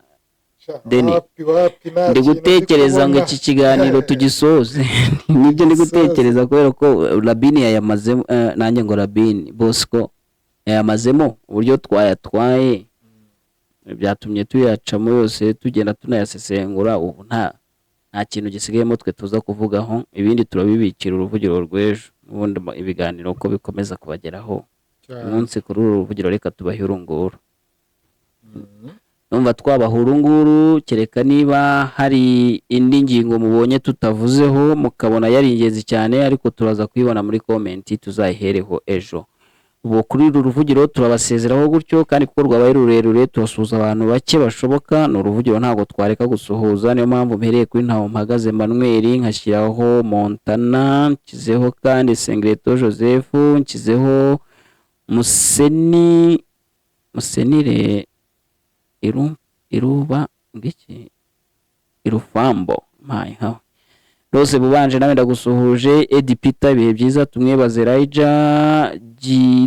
Deni, Wapi, wapi, nta ndi kintu gutekereza ngo kubona. iki kiganiro tugisoze. Nibyo ndi Gisoze. gutekereza, kubera ko Rabini yayamazemo, nanjye ngo Rabini, Bosco yayamazemo. Uburyo twayatwaye byatumye tuyacamo yose, tugenda tunayasesengura. Ubu nta kintu gisigayemo twe tuza kuvugaho. Ibindi turabibikira uruvugiro rw'ejo. Ubundi ibiganiro uko bikomeza kubageraho Cyane. umunsi kuri uru ruvugiro, reka tubahe urunguru. Numva twabaha urunguru, kereka niba hari indi ngingo mubonye tutavuzeho, mukabona yari ingenzi cyane, ariko turaza kuyibona muri comment, tuzayihereho ejo. Ubu kuri uru ruvugiro turabasezeraho gutyo, kandi kuko rwabaye rurerure, turasuhuza abantu bake bashoboka. Ni uruvugiro, ntabwo twareka gusuhuza. Niyo mpamvu mpereye kuri Ntaho Mpagaze Manuel, nkashyiraho Montana, nshyizeho kandi Sengreto Joseph, nshyizeho Museni Musenire Iru Iruba ngiki Irufambo, mpaye nkawe Rose Bubanje, nawe ndagusuhuje. Edi Peter, ibihe byiza. Tumwebaze Raija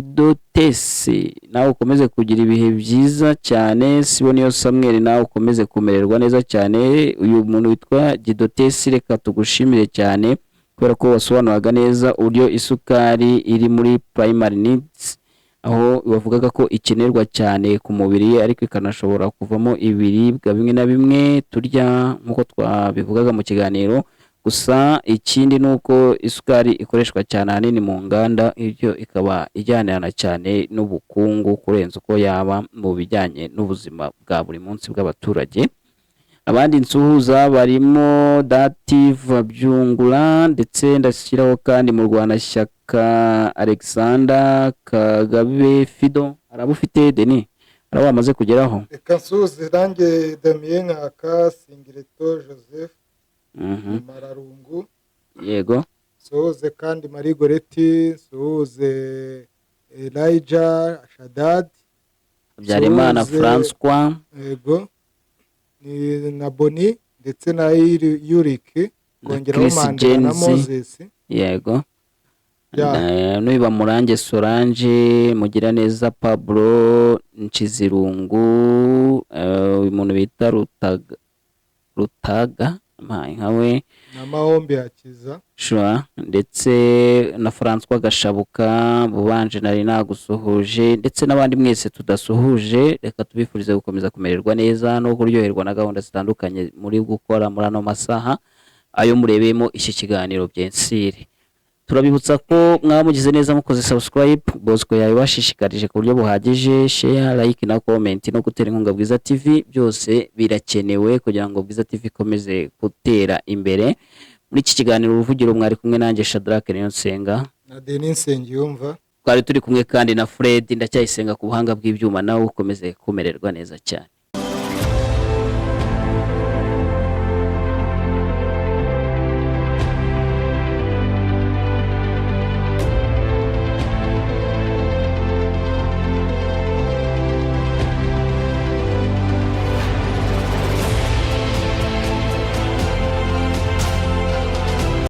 Gidotese, nawe ukomeze kugira ibihe byiza cyane. Siboniyo Samuel, nawe ukomeze kumererwa neza cyane. Uyu muntu witwa Gidotese, reka tugushimire cyane kubera ko wasobanuraga neza uburyo isukari iri muri primary needs, aho bavugaga ko ikenerwa cyane ku mubiri, ariko ikanashobora kuvamo ibiribwa bimwe na bimwe turya, nk'uko twabivugaga mu kiganiro. Gusa ikindi ni uko isukari ikoreshwa cyane ahanini mu nganda, ibyo ikaba ijyanirana cyane n'ubukungu kurenza uko yaba mu bijyanye n'ubuzima bwa buri munsi bw'abaturage. Abandi nsuhuza barimo Dative Byungura, ndetse ndashyiraho kandi mu Rwanashyaka Alexander Kagabe Fido. Araba ufite Deni, araba wamaze kugeraho. Reka nsuhuze nanjye Damien Nkaka, Singireto Joseph, Mararungu. Nsuhuze kandi Marie Goretti, nsuhuze Elijah Shadad. Habyarimana François. Yego, ni na Boni ndetse na Yuriki, Na kongeraho Chris Mandela na James. Moses. N'uyu Bamurange Solange, Mugiraneza Pablo, Nshizirungu, uyu muntu bita Rutaga Rutaga, mpaye nkawe. Na Mahombe Hakiza. Sure. Ndetse na François Gashabuka Bubanje, nari nagusuhuje, ndetse n'abandi mwese tudasuhuje. Reka tubifurize gukomeza kumererwa neza no kuryoherwa na gahunda zitandukanye muri gukora muri ano masaha ayo murebeyemo iki kiganiro. Byensire turabibutsa ko mwamugize neza mukoze subscribe. Bosco yabibashishikarije ku buryo buhagije. Share, like na comment no gutera inkunga Bwiza TV, byose birakenewe kugira ngo Bwiza TV ikomeze gutera imbere. Muri iki kiganiro Uruvugiro, mwari kumwe nanjye Shadrack Niyonsenga. Na Denis Nsengiyumva. Twari turi kumwe kandi na Fred Ndacyayisenga ku buhanga bw'ibyuma. Nawe ukomeze kumererwa neza cyane.